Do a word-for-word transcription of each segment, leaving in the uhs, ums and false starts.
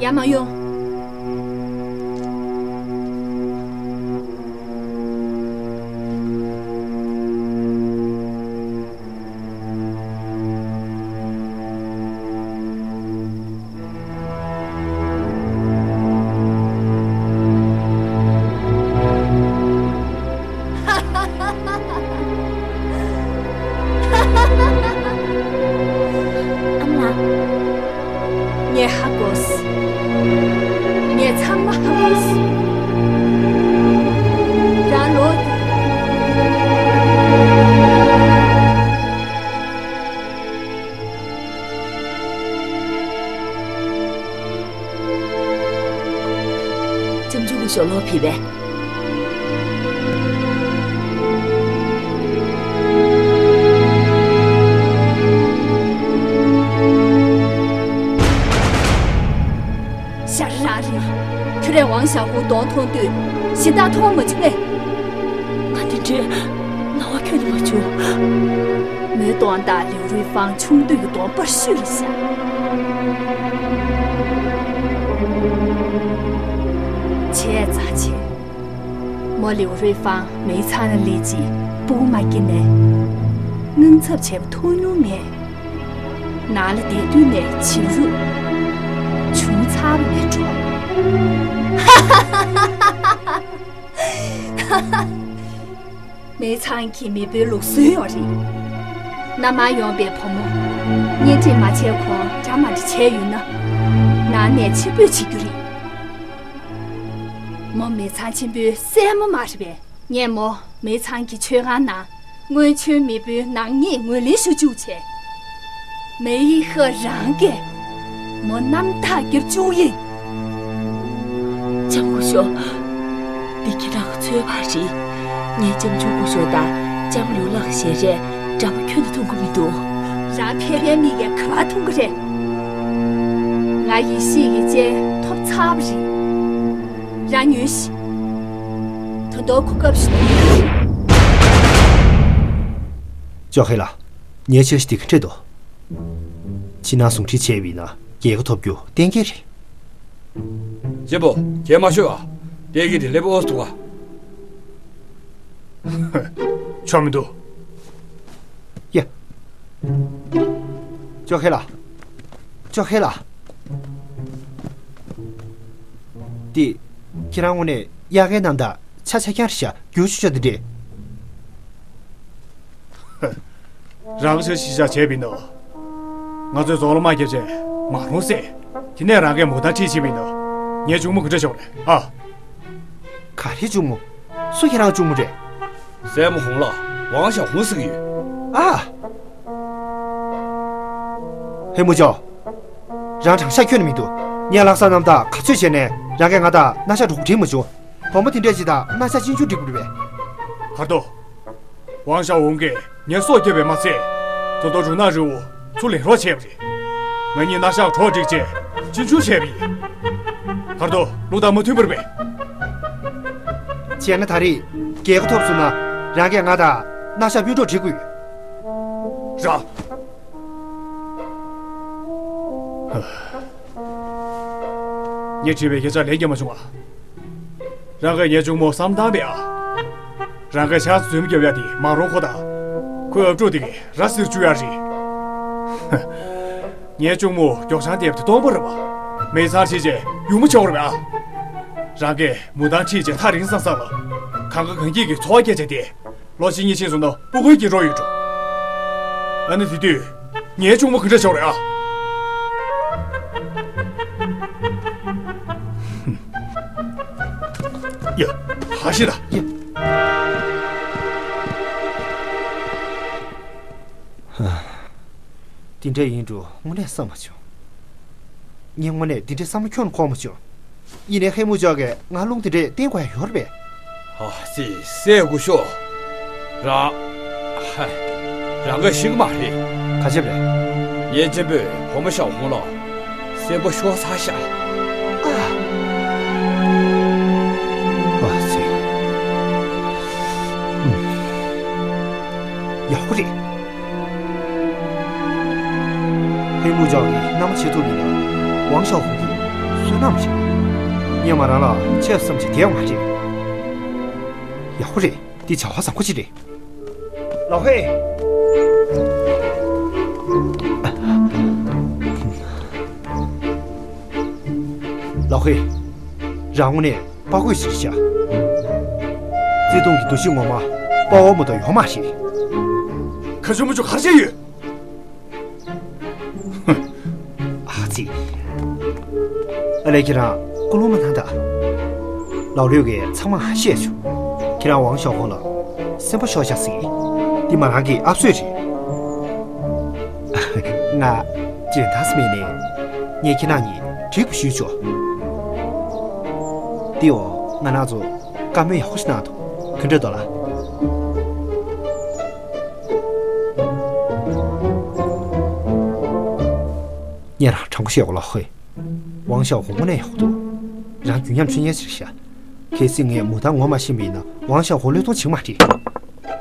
ཡར་མ་ཡོང་། ཨ་མ་ལགས། ངས་ཧ་གོ་སོང་། ངས་ཚང་མ་ཧ་གོ་སོང་། རང་ལོག་སྟེ། ལྕམ་ཆུང་སྐུ་ཞབས་ལོག་ཕེབས་པས། ཤ་རང་རེད། ཁྱོད་རས་ཝང་ཞའོ་ཧུང་གདོང་མཐོང་དུས་གཞན་དག་མཐོང་མ་བྱུང་ངས། ང་དེ་འདྲའི་སྣང་བ་ཁྱོན་ནས་མ་བྱུང་། མོའི་གདོང་དང་ལིའུ་རུའི་ཧྥང་ཆུང་དུས་ཀྱི་གདོང་པར་ཤུལ་རེད་ཤག་བྱས་ཙང་བྱས། མོ་ལིའུ་རུའི་ཧྥང་མེ་ཚང་ལ་སླེབས་རྗེས་སྤུ་གུ་མ་སྐྱེས་ནས། དངངས་འཚབ་བྱས་པ་མཐོང་མྱོང་མེད། ནང་ལ་བསྡད་དུས་ནས་བྱིའུ་རུ་བྱུང་ཚར་བ་ནས་འགྲོ། མེ་ཚང་གི་མེས་པོའི་ལུགས་སྲོལ་ཡོད་རེད། མནའ་མར་ཡོང་པའི་བུ་མོ་གཉེན་སྒྲིག་མ་བྱས་གོང་འདྲ་མ་འདྲ་བྱས་ཡོད་ན། ནང་ནས་ཕྱིར་འབུད་བྱེད་རྒྱུ་རེད། མོ་མེ་ཚང་ཆེན་པོའི་སྲས་མོ་མ་རེད་པས། ངས་མོ་མེ་ཚང་གི་མཆོད་ཁང་ནང་སྔོན་བྱོན་མེས་པོའི་ནག་ཉེས་ངོས་ལེན་ཞུ་བཅུག་བྱས། མེ་ཡི་ཧེ་རང་གིས་མོ་རྣམ་དག་རྒྱབ་བཅུག་ཡིན། ལྕམ་སྐུ་ཞབས། འདི་ཁྱེད་རང་གི་ཚོད་དཔག་རེད། ངས་ལྕམ་ཆུང་སྐུ་ཞབས་དང་ལྕམ་ལུའུ་ལགས་ཞལ་རས་འདྲ་པོ་ཁྱོན་ནས་མཐོང་གི་མི་འདུག་རང་ཕལ་པའི་མིག་གིས་ག་པར་མཐོང་གི་རེད། ང་ཡེ་ཤེས་ཀྱི་སྤྱན་ཐོབ་ཚར་བ་རེད། རང་ཉོན་ཞིག་ད་དུང་གོ་སྐབས་ཤིག་ཅོ་ཧེ་ལགས། ངའི་འཆར་གཞི་འདི་ག་འདྲས་འདུག་ཕྱི་ནང་ཟུང་འབྲེལ་བྱས་པ་ཡིན་ན་རྒྱལ་ཁ་ཐོབ་རྒྱུ་གཏན་འཁེལ་རེད། གཅེན་པོ། ཁྱེད་མ་ཤོད་ཨ། བལྟས་ཀྱི་དེ་སླེབས་འོས་འདུག་ག་ཆོ་མི་འདུག་ཡ། ཅོ་ཧེ་ལགས། ཅོ་ཧེ་ལགས། འདི། ཁྱེད་རང་དངོས་གནས་དབྱར་ཁའི་གནམ་དང་ཆ་ཆ་རྐྱང་རེད་ཤག་རྒྱུག་ཆུ་ཆ་འདི་འདྲས། རང་ཚོས་གཞིས་ཆགས་བྱས་པ་ཡིན་ནོ། ང་ཚོས་རྫོང་ལ་དམག་བརྒྱབ་བྱས་མ་རུང་བསད། དེ་ནས་རང་གིས་མོ་ཐང་ཁྲིད་བྱས་པ་ཡིན་ནོ། ངའི་གཅུང་མོ་ག་འདྲ་བྱུང་རེད་ཨ། ག་རེ་གཅུང་མོ། སུ་ཁྱེད་རང་གཅུང་མོ་རེད། སྲས་མོ་ཧོང་ལགས་ཝང་ཞའོ་ཧུང་ཟེར་གྱི་ཡོད། ཨ། ཧེ་མུ་ཅོ། རང་དྲང་ཤག་ཁྱོན་ནས་མི་འདུག་ངས་ལྷག་བསམ་རྣམ་དག་ག་ཚོད་བྱས་ནས་རང་གིས་ང་དང་མནའ་ཤག་འགྲོ་དགོས་དྲན་མ་བྱུང་། བུ་མོ་དེ་འདྲས་ཅིག་དང་མནའ་ཤག་གཅིག་མཇུག་སྒྲིལ་དགོས་རེད་པས། གར་དོ། ཝང་ཞའོ་ཧུང་གིས་ངའི་སྲོག་བསྐྱབས་པས་མ་ཚད། ད་དུང་རུ་ནག་རི་བོ་ཚུར་ལེན་རོགས་བྱས་པ་རེད། ང་གཉིས་མནའ་ཤག་གྲོགས་བསྒྲིགས་བྱས་གཅིག་མཇུག་བྱས་པ་ཡིན། གར་དོ་ལུགས་དང་མ་མཐུན་པ་རེད་པས། བྱས་ན་ད་རེས་རྒྱལ་ཁ་ཐོབ་སོང་ན་རང་གིས་ང་དང་མནའ་ཤག་སྤུན་གྲོགས་བྱེད་དགོས་ཡོད། རང་། ངས་དྲིས་པའི་སྐད་ཆ་ལན་རྒྱག་མ་བྱུང་ང་། རང་གིས་ངའི་གཅུང་མོ་བསམ་བཏང་པས་ཨ། རང་གིས་ཆང་རྫུན་རྒྱབ་ཡ་དེ་མ་རུང་ཁོ་དང་། ཁོའི་ཨབ་ཕྲུག་དེ་གས་ར་བཟི་བཅུག་ཡ་རེད། ངའི་གཅུང་མོ་མགྱོགས་ཆང་བལྟས་པ་དེ་སྟོང་པ་རེད་པ། མེ་ཚང་ཁྲིད་བྱས་ཡུ་མོ་ཆགས་པ་རེད་པ་ཨ། རང་གིས་མོ་ཐང་ཁྲིད་བྱས་ཐག་རིང་ས་ས་ལ། གང་ག་གང་སྐྱིད་ཀྱི་འཚོ་བ་སྐྱེལ་བྱས་ཏེ། ལོ་གཅིག་གཉིས་ཕྱིན་སོང་ན་སྤུ་གུའི་སྐྱེ་གྲོགས་ཡོད་འགྲོ། ཨ་ནི་དེ་དུས་ངའི་གཅུང་མོ་ག་འདྲ་ཆགས་རེད་ཨ། ཡ། ཧ་ཤི་ད། ཡ། དེ་འདྲ་ཡིན་འགྲོ་དངོས་གནས་བསམ་མ་བྱུང་། ངས་དངོས་གནས་འདི་འདྲའི་བསམ་བློ་ཁྱོན་ནས་འཁོར་མ་བྱུང་། ཡིན་ནའི་ཧེ་མུ་ཅོག་གིས་ང་རླུང་དེ་འདྲས་བསྟན་དགོས་ཡ་ཡོད་རེད་པས། ཨ་ཙི། སྲས་སྐུ་ཞབས། རང་། ཧ། རང་གིས་ཤེས་ཀྱི་མ་རེད། ག་བྱས་པས། ངའི་གཅེན་པོས་བུ་མོ་ཞའོ་ཧུང་ལ་གསོན་པོ་ཤོར་ཚར་ཤག་ཨ། ཨ་ཙི། ཡག་པོ་རེད། ཧེ་མུ་ཅོག་གིས་མནའ་མ་བྱེད་ཐུབ་ཡིན་ན། ཝང་ཞའོ་ཧུང་གིས་སུ་ ནམ་ཞིག་ངས་མ་རང་ལ་ཆེས་བསམ་གྱི་དེ་མ་རེད། ཡག་པོ་རེད། འདི་བྱ་བ་བཟང་པོ་ཅིག་རེད། ལའོ་ཧེ། ལའོ་ཧེ། རང་ངོ་ནས་དཔའ་རྒོད་ཞིག་རེད་ཤག་བརྩེ་དུང་གི་འདུ་ཤེས་ངོ་མ་དཔའ་བོ་མ་གཏོགས་ཡོད་མ་རེད། ཁ་ཆུང་མ་ཆུང་གར་བྱས་ཡོད། ཨ་ཙི། ཨ་ལས། ཁྱེད་རང་ཀུན་སློང་མ་གནང་དང་། ལའོ་ལིའུ་གིས་ཚང་མ་ཧ་བཤད་བྱུང་། ཁྱེད་རང་ཝང་ཞའོ་ཧུང་ལ་སེམས་པ་ཤོར་བཞག་ཟེར་གི། འདི་མ་རང་གི་ཨབ་སོད་རེད། ང་འཇོན་ཐང་མེད་ནས། ངས་ཁྱེད་རང་གཉིས་འགྲིག་པ་ཞུས་ཆོག་འདི་འོ་ང་རང་ཚོ་བཀའ་མོལ་ཡག་པོ་ཞིག་གནང་འདུག་ག་འདྲ་འདུག་ལགས། ངས་རང་དྲང་པོ་བཤད་དགོས་ལགས་ཧེ། ཝང་ཞའོ་ཧུང་དངོས་གནས་ཡག་པོ་འདུག་རང་རྒྱུན་ཉམས་ཆུང་ཡས་ཟེར་ཤག་གལ་སྲིད་ངས་མུ་ཏན་ངོ་མ་ཤེས་པ་ཡིན་ན་ཝང་ཞའོ་ཧུང་བློས་གཏོང་བྱེད་མ་རེད།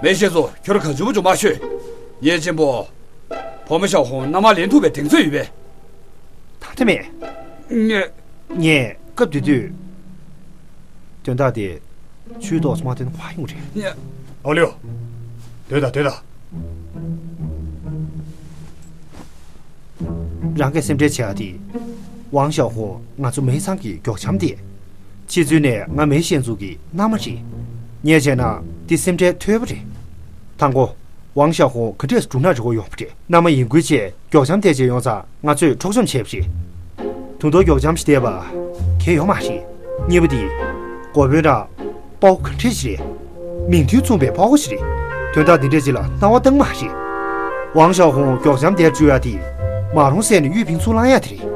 མེ་ཤེས་ཚོ་ཁྱོད་རང་གང་བྱུང་མ་བྱུང་མ་ཤོད། ངའི་གཅེན་པོ། བུ་མོ་ཞའོ་ཧུང་མནའ་མ་ལེན་ཐུབ་པའི་གདེང་ཚོད་ཡོད་པས། ད་ལྟ་མེད། ངས། ངས་སྐབས་དེ་དུས། དོན་དག་དེ། ཆུའི་ཏོག་ཙམ་མ་བཏོན་ན་ཕར་ཡོང་རེད། ཨོ་ལིའོ། སྡོད་དང་སྡོད་དང་། རང་གིས་སེམས་ཁྲལ་བྱེད་ཡ་དེ། ཝང་ཞའོ་ཧུང་ང་ཚོ་མེ་ཚང་གི་མགྱོགས་འཆམ་དེ། ཕྱི་ཚུལ་ནས་ང་མེ་ཤེས་ཚོ་གི་མནའ་མ་རེད། ངས་བྱས་ན་དེ་སེམས་ཁྲལ་ཐོལ་པ་རེད། དང་པོ། ཝང་ཞའོ་ཧུང་ག་འདྲས་སྒྲུང་ནག་རི་བོ་ཡོང་བ་རེད། མནའ་མ་ཡིན་ཁུལ་བྱས་མགྱོགས་འཆམ་དེ་བྱས་ཡོང་ཙང་ང་ཚོས་འཕྲོག་བཅོམ་བྱས་པ་རེད། དུང་རྡོ་མགྱོགས་འཆམ་ཞིག་བསྡད་པ། གལ་ཡོད་མ་རེད། གཉིས་པ་དེ། འགོ་དཔོན་རང་། དཔའ་བོ་ག་འདྲས་ཞིག་རེད། མིང་དོན་མཚུངས་པའི་དཔའ་བོ་ཞིག་རེད། དོན་དག་འདི་འདྲས་ཅིག་ལ་སྣང་བ་གཏང་མ་རེད། ཝང་ཞའོ་ཧུང་མགྱོགས་འཆམ་དེར་འཇུ་ཡ་དེ། མ་རུང་བསད་ནས་གཡུ་ཕིང་ཚུར་བླང་ཡ་དེ་རེད།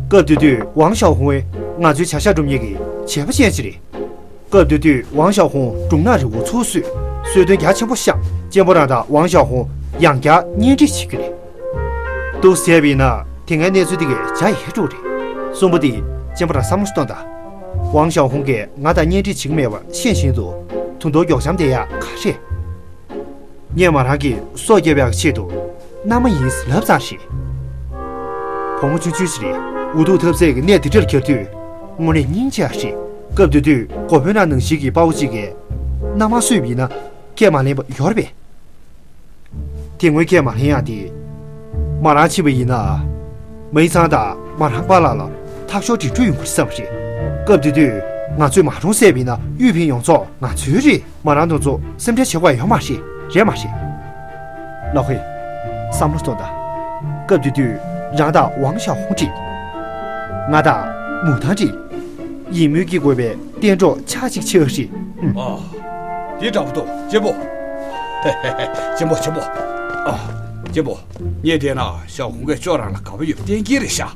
སྐབས་དེ་དུས་ཝང་ཞའོ་ཧུང་ང་ཚོའི་བྱ་གཞག་སྒྲུབ་མཁན་གྱི་བྱེད་པོ་ཅན་ཞིག་རེད། སྐབས་དེ་དུས་ཝང་ཞའོ་ཧུང་སྒྲུང་ནག་རི་བོ་ཚུར་གསོས། གསོད་དོན་རྒྱ་ཆེན་པོ་བཤམས། གཅེན་པོ་རང་དང་ཝང་ཞའོ་ཧུང་ཡང་བསྐྱར་གཉེན་སྒྲིག་བྱེད་རྒྱུ་རེད། འདུག་ཟེར་བ་ཡིན་ན་དེ་སྔའི་གནས་ཚུལ་འདི་གས་བྱ་ཡི་ཧེ་འགྲོ་རེད། གསུམ་པ་དེ་གཅེན་པོ་རང་བསམ་བློ་གཏོང་དང་། ཝང་ཞའོ་ཧུང་གིས་ང་དང་གཉེན་སྒྲིག་བྱེད་ཀྱི་མེད་པ་ཤེས་བཞིན་དུ་དུང་རྡོ་མགྱོགས་འཆམ་དེ་ཡག་ག་རེད། ངས་མ་རང་གི་སྲོག་སྐྱོབ་ཡག་གི་ཆེད་དུ་མནའ་མ་ཡིན་ལབ་ཙང་རེད། བུ་མོ་ཆུང་ཆུང་ཞིག་རེད། འུ་ཐུག་ཐབས་ཟད་ཀྱི་གནས་འདི་འདྲར་གྱུར་དུས་དངོས་གནས་སྙིང་རྗེ་ཡག་རེད། སྐབས་དེ་དུས་འགོ་དཔོན་རང་ནང་བཞིན་གྱི་དཔའ་བོ་གཅིག་གིས་མནའ་མ་གསོས་པ་ཡིན་ན་ཁས་མ་ལེན་པ་ཡོད་རེད་པས། དེ་སྔོན་ཁས་མ་ལེན་ཡག་དེ། མ་རང་ཕྱིན་པ་ཡིན་ན། མའི་ཚང་དང་མ་རང་པཱ་ལགས་ལ་ཐག་ཤོར་འགྲིག་འགྲོ་ཡོང་གི་རེད་བསམ་པ་རེད། སྐབས་དེ་དུས་ང་ཚོས་མ་རུང་བསད་པ་ཡིན་ན་གཡུ་ཕིང་ཡོངས་རྫོགས་ང་ཚོའི་རེད། མ་རང་དེ་ཚོ་སེམས་ཁྲལ་བྱེད་དགོས་ཡ་ཡོད་མ་རེད། རེད་མ་རེད། ལའོ་ཧེ། བསམ་བློ་གཏོང་དང་། སྐབས་དེ་དུས་རང་དང་ཝང་ཞའོ་ཧུང་འགྲིག་ང་དང་མུ་ཐང་འགྲིག་ཡིད་སྨོན་སྐྱེ་དགོས་པའི་གཏན་གྲོགས་ཆགས་ཅིག་ཆགས་ཤིག་ཨ། འདི་འདྲ་པོ་འདུག་གཅེན་པོ། གཅེན་པོ་གཅེན་པོ། ཨ། གཅེན་པོ། ངས་བལྟས་ན་ཞའོ་ཧུང་གིས་ཅོ་རང་ལ་དགའ་པོ་ཡོད་པ་གཏན་འཁེལ་རེད་ཤག་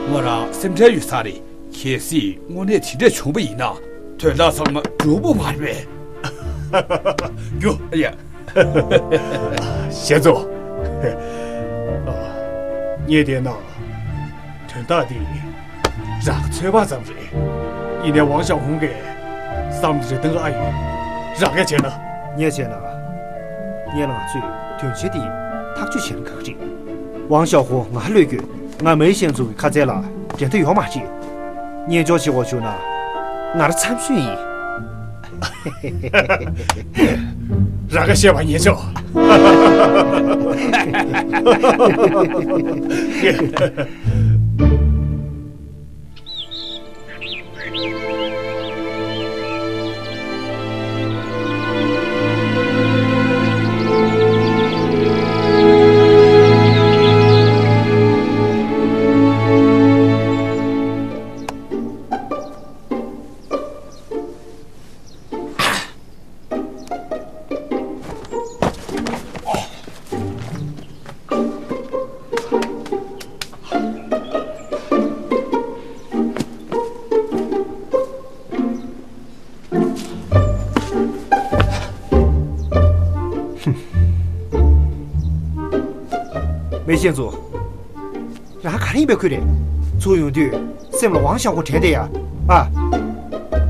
ང་རང་སེམས་ཁྲལ་ཡོད་ས་རེད། གལ་སྲིད་དངོས་གནས་དེ་འདྲ་བྱུང་པ་ཡིན་ན་དོན་དག་ཚང་མ་འགྲུབ་པོ་མ་རེད་པས། རྒྱུ། ཡ། ཞེ་ཚོ། ངས་བལྟས་ན། དོན་དག་འདི་རང་ཚོད་དཔག་ཙམ་རེད། ཡིན་ནའི་ཝང་ཞའོ་ཧུང་གིས་བསམ་བློ་རེ་གཏོང་གི་ཨ་ཡོད། རང་གིས་བྱས་ན། ངས་བྱས་ན། ངས་ལ་ང་ཚོས་དོན་ཆེན་འདི་ཐག་གཅོད་བྱས་ན་གང་རེད། ཝང་ཞའོ་ཧུང་ང་བློས་འགྱོད། ང་མའི་ཤན་ཚུགས་ཀྱི་ཁ་ཚལ་ལ་འགྲན་ཟླ་ཡོད་མ་རེད། གཉེན་སྦྱོར་བྱེད་དགོས་བྱུང་ན། ང་རང་འཚམས་ཤོས་ཡིན། རང་གིས་བཤད་པ་ཉན་ཆོག་མེ་ཤེས་ཚོ། རང་ག་རེ་ཡིན་པའི་ཁུལ་རེད། ཚུར་ཡོང་དུས་སེམས་ལ་ཝང་ཞའོ་ཧུང་དྲན་བསྡད་ཡ། ཨ།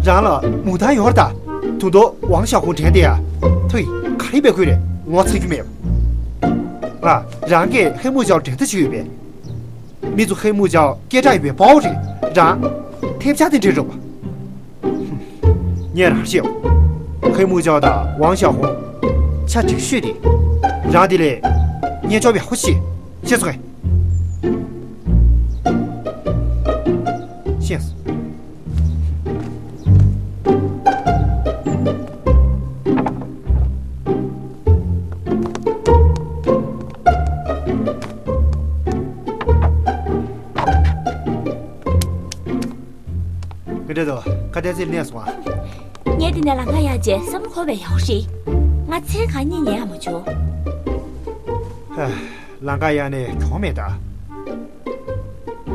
རང་ལ་མུ་ཐང་ཡོད་རེད་ད། དུང་རྡོ་ཝང་ཞའོ་ཧུང་དྲན་བསྡད་ཡ། ཐུ་ཡི་ག་རེ་ཡིན་པའི་ཁུལ་རེད། ངོ་ཚ་རྒྱུ་མེད། ཨ། རང་གིས་ཧེ་མུ་ཅའོ་དྲན་ཐུབ་ཀྱི་ཡོད་པས། མི་ཚོ་ཧེ་མུ་ཅའོ་སྐད་གྲགས་ཡོད་པའི་དཔའ་བོ་རེད། རང་། ཐེབས་ཆག་དེ་འདྲ་རེད་པ། ངས་རང་ཤེས། ཧེ་མུ་ཅའོ་དང་ཝང་ཞའོ་ཧུང་ཆ་འགྲིག་ཤོས་དེ། རང་དེ་ལས་ངས་ཅོབ་ཡག་པོ་ཤེས། ཤེས་སོང་ངས། ཤེས་སོང་། ག་འདྲ་འདུག་ཁ་བརྡའི་རྩེར་གནས་སོང་ཨ། ངས་འདི་ནས་ལམ་ཁ་ཡར་རྗེས་བསམ་བློ་འཁོར་བའི་ཡག་པོ་རེད། ང་མཚན་གང་རྙེད་ཉན་ཡང་མ་བྱུང་། ཧ། ལམ་ཁ་ཡར་ནས་གྱོང་མེད་ད།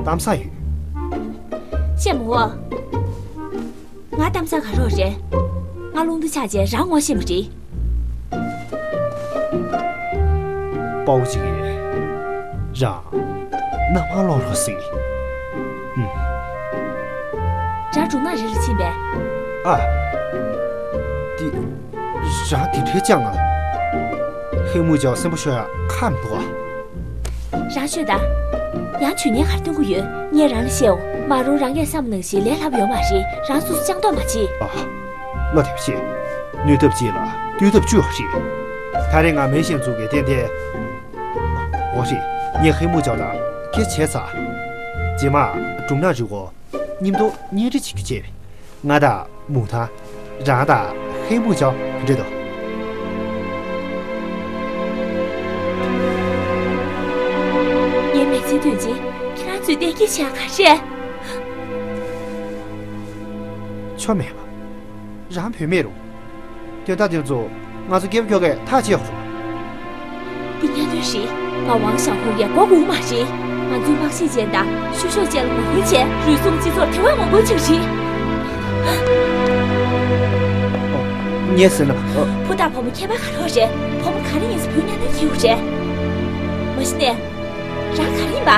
གཏམ་བཟང་ཡོད། བཤད་མོ། ང་གཏམ་བཟང་ག་རེ་རེད། ང་རླུང་རྟ་ཆག་རྗེས་རང་ངོ་ཤེས་པ་རེད། དཔའ་བོ་ཅིག་ཡིན། རང་རྣམ་པར་སློང་རོགས་ཟེར། ཨུམ། རང་སྒྲུང་ནག་རི་ལ་ཕྱིན་པས། ཨ། འདི། རང་དེ་འདྲའི་སྤྱང་ང་། ཧེ་མུ་ཅའོ་སེམས་པ་ཤོར་ཡག་ཁག་མི་འདུག་ཨ། རང་ཤོད་ད། ཡང་ཇུས་ངན་ག་རེ་སྟོན་གྱི་ཡོད། ངས་རང་ལ་བཤད་འོ། མ་རུང་རང་གིས་བསམ་ནང་བཞིན་ལས་སླ་པོ་ཡོད་མ་རེད། རང་སོ་སོ་སྤྱང་མདོག་མ་བྱེད། ཨ། བློ་བདེ་པོ་བྱེད། གནོད་ཐབས་གཅིག་ལ་བཏུལ་ཐབས་བཅུ་ཡོད་རེད། ད་རེས་ང་མེ་ཤན་ཚོ་གི་རྟེན་དེ། འོ་རེད། ངས་ཧེ་མུ་ཅའོ་དང་སྐད་ཆ་བྱས་ཚར། རྗེས་མ་སྒྲུང་ནག་རི་བོ། མཉམ་དུ་གཉེན་སྒྲིག་བྱེད་རྒྱུ་བྱས། ང་དང་མུ་ཐང་། རང་དང་ཧེ་མུ་ཅའོ་འདྲ་འདུག་ངའི་མི་ཚེ་དོན་ཆེན་ཁྱེད་རང་ཚོས་གཏན་འཁེལ་བྱས་ག་རེ་རེད། ཆོ་མེད་པ། རང་བུད་མེད་རུང་། དོན་དག་དེ་ཚོ་ང་ཚོ་སྐྱེ་བོ་ཁྱོ་གས་ཐག་བཅད་ཡོད་རུང་། འདི་གཉའ་གནོན་རེད། ང་ཝང་ཞའོ་ཧུང་ཡང་མགོ་སྒུར་མ་རེད། ང་ཚོའི་དམག་ཤེད་ཅན་དང་བཤུ་གཞོག་ཅན་ལ་ངོ་རྒོལ་བྱས། རུལ་སུངས་སྤྱི་ཚོགས་དེ་བས་ངོ་རྒོལ་བྱེད་ཀྱི་རེད། ངས་ཟེར་ན། ཨ། བུ་དང་བུ་མོ་ཁྱད་པར་ག་རེ་རེད། བུ་མོ་ག་རེ་ཡིན་ཟེར་བུ་གཉའ་གནོན་བྱེད་དགོས་རེད། མ་གཞི་ནས། རང་ག་རེ་ཡིན་པ།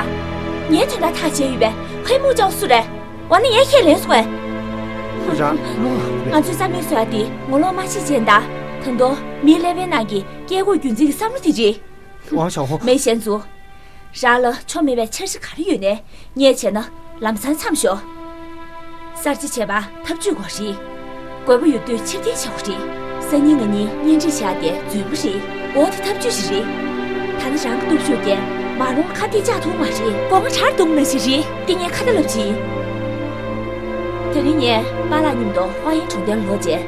ངའི་དོན་དག་ཐག་བཅད་ཡོད་པས་ཧེ་མུ་ཅའོ་སུ་རེད། འོ་ན་ངས་ཁས་ལེན་སོང་ངས། རང་རླུང་ལངས་པས། ང་ཚོའི་རྩ་མེད་བཟོ་ཡ་དེ་ངོ་ལོག་དམག་ཤེད་ཅན་དང་། ད་དུང་མིའི་ཀླད་པའི་ནང་གི་སྐད་ཁུག་རྒྱུན་འཛིན་གྱི་བསམ་བློ་དེ་རེད། ཝང་ཞའོ་ཧུང་། མེ་ཤན་ཚོ། རང་ལ་ཆོ་མེད་པའི་འཆར་གཞི་ག་རེ་ཡོད་ནའི་ངས་བྱས་ན་ལམ་སང་མཚམས་ཞོག་གསར་བརྗེ་བྱེད་པར་ཐབས་ཇུས་དགོས་རེད། དགོས་པ་ཡོད་དུས་ཕྱིར་འཐེན་བྱེད་དགོས་རེད། སང་ཉིན་གནངས་ཉིན་གཉེན་སྒྲིག་བྱ་དེ་རྫུན་མ་རེད། འོ་དེ་ཐབས་ཇུས་ཤིག་རེད། ད་ནི་རང་གི་སྟོབས་ཤུགས་ཀྱིས་མ་རུང་ཁ་གཏད་བཅག་ཐུབ་མ་རེད། སྒོ་ང་གྲལ་གཏོང་ནང་བཞིན་རེད། དེ་ངས་ཁ་ཏ་ལབ་ཀྱི་ཡིན། དེ་རིང་ངས་པཱ་ལགས་མཉམ་དུ་ཧྭ་ཡིན་གྲོང་རྡལ་ལོག་རྗེས།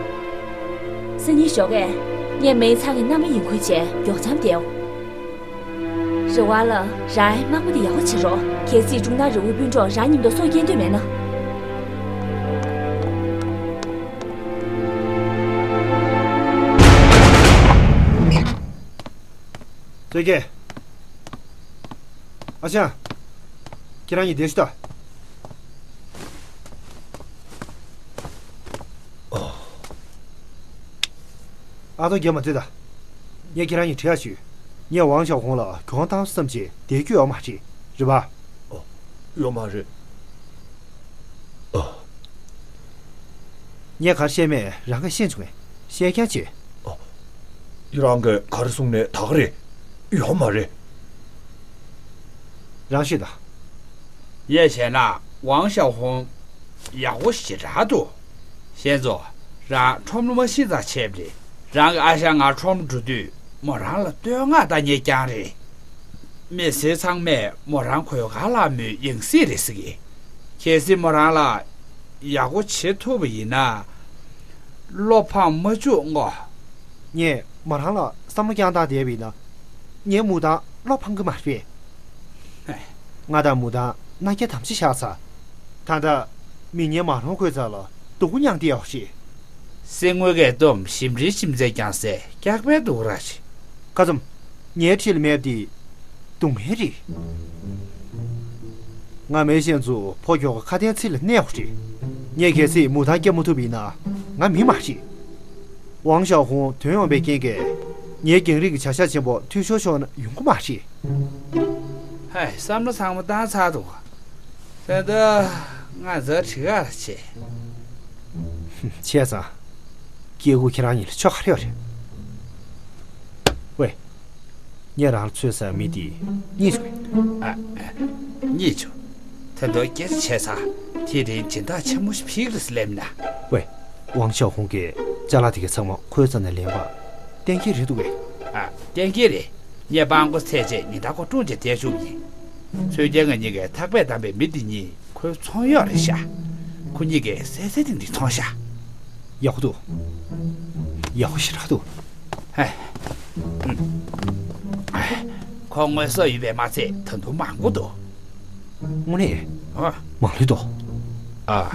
སང་ཉིན་ཞོགས་ཀས་ངས་མེ་ཚང་གི་མནའ་མ་ཡིན་ཁུལ་བྱས་མགྱོགས་འཆམ་བསྡད་ཡོང་། རེ་བ་ལ་རང་དམག་མི་དེ་ཡག་པོ་བྱེད་རོགས། གལ་སྲིད་ཀྲུང་ནག་རི་བོའི་སྤུན་གྲོགས་རང་མཉམ་དུ་སྲོག་སྐྱེལ་འདོད་མེད་ན། ཙེ་ཀེ། ཨ་ཅག་ཁྱེད་རང་གཉིས་བསྡད་ཤོག་དང་། ཨ་ཏོ་རྒྱབ་མ་བཏུད་དང་། ངས་ཁྱེད་རང་གཉིས་ཁྲིད་ཡག་ཞུས། ངས་ཝང་ཞའོ་ཧུང་ལ་གྱོང་བཏང་བསམ་གྱི་བསྡད་རྒྱུ་ཡོད་མ་རེད། རེད་པ། ཨོ། ཡོད་མ་རེད། ཨོ། ངས་ག་རེ་བཤད་མེད་རང་གིས་ཤེས་བྱུང་ངས་བཤད་རྐྱང་བྱེད། ཨོ། རང་གིས་ག་རེ་གསུངས་ནའི་ད་ག་རེད། ཡོད་མ་རེད། རང་ཤོད་དང་། ངས་བྱས་ན་ཝང་ཞའོ་ཧུང་ཡག་པོ་ཞེ་དྲག་འདུག་ཤེས་ཚོ། རང་ཁྲོམ་ལུང་མ་ཤི་ཙང་ཆད་པ་རེད། རང་གི་ཨ་ཞང་ང་ཁྲོམ་འགྲོ་དུས་མོ་རང་ལ་བསྟོད་བསྔགས་བཏང་མཁན་རྐྱང་རེད། མི་སེར་ཚང་མས་མོ་རང་གོས་དཀར་ལགས་མོའི་ཡང་སྲིད་རེད་ཟེར་གི། གལ་སྲིད་མོ་རང་ལ་ཡག་པོ་བྱེད་ཐུབ་པ་ཡིན་ན། བློ་ཕམ་མ་བཅུག་ངོ་། ངས་མོ་རང་ལ་བསམ་བློ་རྐྱང་བཏང་བསྡད་པ་ཡིན་ན། ངའི་མུ་མཐའ་བློ་ཕམ་གི་མ་རེད། ང་དང་མུ་མཐའ་མནའ་སྐྱེལ་དམ་བཅའ་བཞག་ཚར། ད་ལྟ་མི་ངན་མ་རུང་ཁོའི་རྩ་ལ་སྡུག་པོ་མྱངས་བསྡད་ཡོད་རེད། གསེར་དངུལ་གྱི་གཏུམ་ཞིམ་རེ་ཞིམ་ཚད་ཀྱང་ཟེར་སྐྱག་པའི་སྡུག་ར་ཞིག་ཁ་ཙམ། ངའི་འཁྲིས་ལ་མེད་པ་དེ་སྡུག་བསྔལ་རེད། ང་མེ་ཤན་ཚོ་ཕོ་ཁྱོ་ག་ཁ་དན་ཚིག་ལ་གནས་ཡོད་རེད། ངས་གལ་སྲིད་མུ་མཐའ་སྐྱེལ་མ་ཐུབ་པ་ཡིན་ན་ང་མི་མ་རེད། ཝང་ཞའོ་ཧུང་ཐོན་ཡོང་པའི་རྐྱེན་གྱིས་ངའི་རྒྱང་རིང་གི་བྱ་གཞག་ཆེན་པོ་འཐུས་ཤོར་ཤོར་ན་ཡོང་གི་མ་རེད། ཧའི། བསམ་བློ་ཚང་མ་བཏང་ཚར་འདུག་ད་ལྟ་ང་ཛ་དྲི་ག་ར་བྱེད། བྱས་ཙང་། སྐྱེ་དགུ་ཁྱེད་རང་གཉིས་ལ་ཆོ་ག་རེ་ཡོད་རེད། ཝེ། ངས་རང་ལ་ཚོད་ཟ་མི་དེ་རྙེད་བྱུང་། ཨ། རྙེད་བྱུང་། ད་དུང་སྐད་ཆ་བྱས་ཚར། དེ་རིང་སྦྱིན་བདག་ཆེན་མོ་ཞིག་ཕེབས་ཀྱི་རེད་ཟེར་སླེབས་ན། ཝེ། ཝང་ཞའོ་ཧུང་གིས་ཅ་ལག་དེ་གའི་ཚང་མ་ཁོའི་རྩ་ནས་ལེན་པ་གཏན་འཁེལ་རེད་འདུག་གས། ཨ། གཏན་འཁེལ་རེད། ངས་པང་གོ་ཚད་བྱས་ཉིན་ལྟར་ཁོ་ཀྲུང་ཅེ་བསྡད་བཅུག་ཡིན། ཚོད་ཀྱང་ང་གཉིས་ཀས་ཐག་པས་བསྡམས་པའི་མི་འདི་གཉིས་ཁོའི་ཚོང་གཡོག་རེད་ཤག་ཁོ་གཉིས་ཀས་གསལ་གསལ་ཐིང་ཐིང་མཐོང་ཤག་ཡག་པོ་འདུག་ཡག་པོ་ཞེ་དྲག་འདུག་ཧེ། ཁོ་དངོས་ཟོག་ཡོད་པས་མ་ཚད་ད་དུང་མང་པོ་འདུག་དངོས་གནས། ཨ། མང་ལོས་འདུག་ཨ།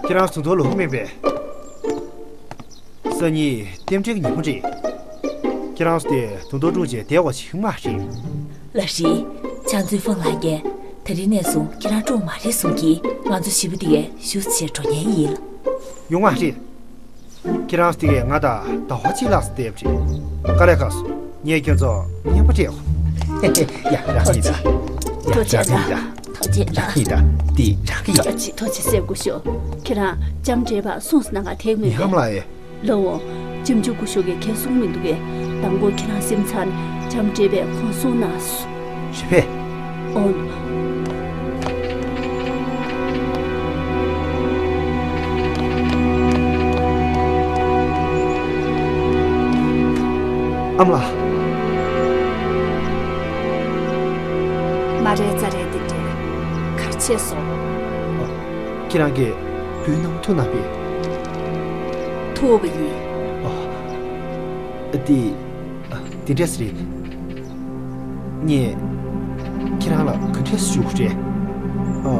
ཁྱེད་རང་ཟུང་དོ་ལོ་མེད་པས། སང་ཉིན་རྟེན་འབྲེལ་གྱི་ཉིན་མོ་རེད། ཁྱེད་རང་ཚོ་དེ་དུང་དོ་ཀྲུང་ཅེ་བསྡད་པ་ཞིག་མ་རེད། ལགས་རེད། ཅང་ཙུའི་ཧྥང་ལགས་ཀྱིས་ད་རིང་ནས་བཟུང་ཁྱེད་རང་ཀྲུང་མ་རེད་གསུང་གིས། ང་ཚོ་བཞི་པོ་དེ་གས་བཞུགས་བྱས་འགྲོ་མཁན་ཡིན། ཡོང་བ་རེད། ཁྱེད་རང་ཚོ་དེ་གས་ང་དང་ཟླ་བ་གཅིག་ལྷག་ཙམ་བསྡད་པ་རེད། དཀའ་ལས་ཁག་སོང་། ངས་ཁྱོད་ཚོ་རྔན་པ་སྤྲད་དགོས། ཡ། རག་གི་ཡིན་ད། ཡ། རག་གི་ཡིན་ད། ཐུགས་རྗེ་གནང་། རག་གི་ཡིན་ད། འདི་རག་གི་ཡིན། ཐུགས་རྗེ། ཐུགས་རྗེ་ཆེ་སྐུ་ཞབས། ཁྱེད་རང་ལྕམ་དྲེད་པ་སུང་སི་ནང་ག་ཐེག་མེད་པས། ཨ་མ་ལགས་ཨེ། ལགས་འོང་། ལྕམ་ཆུང་སྐུ་ཞབས་ཀྱིས་ཁས་གསུངས་མི་འདུག་གས། དང་པོ་ཁྱེད་རང་སེམས་ཚར། ལྕམ་དྲེད་པས་ཁོང་གསུངས་གནང་སོང་། རེད་པས། འོང་། ཨ་མ་ལགས། མ་རེད་ཙ་རེད་འདི་འདྲས། ག་རེ་བྱས་སོང་། ཨ། ཁྱེད་རང་གིས་བུའི་ནང་ཐུག་གནང་པས། ཐུག་པ་ཡིན། ཨ། འདི། ཨ། འདི་འདྲས་རེད། ངས་ཁྱེད་རང་ལ་ག་འདྲས་ཞུ་དགོས་རེད། ཨ།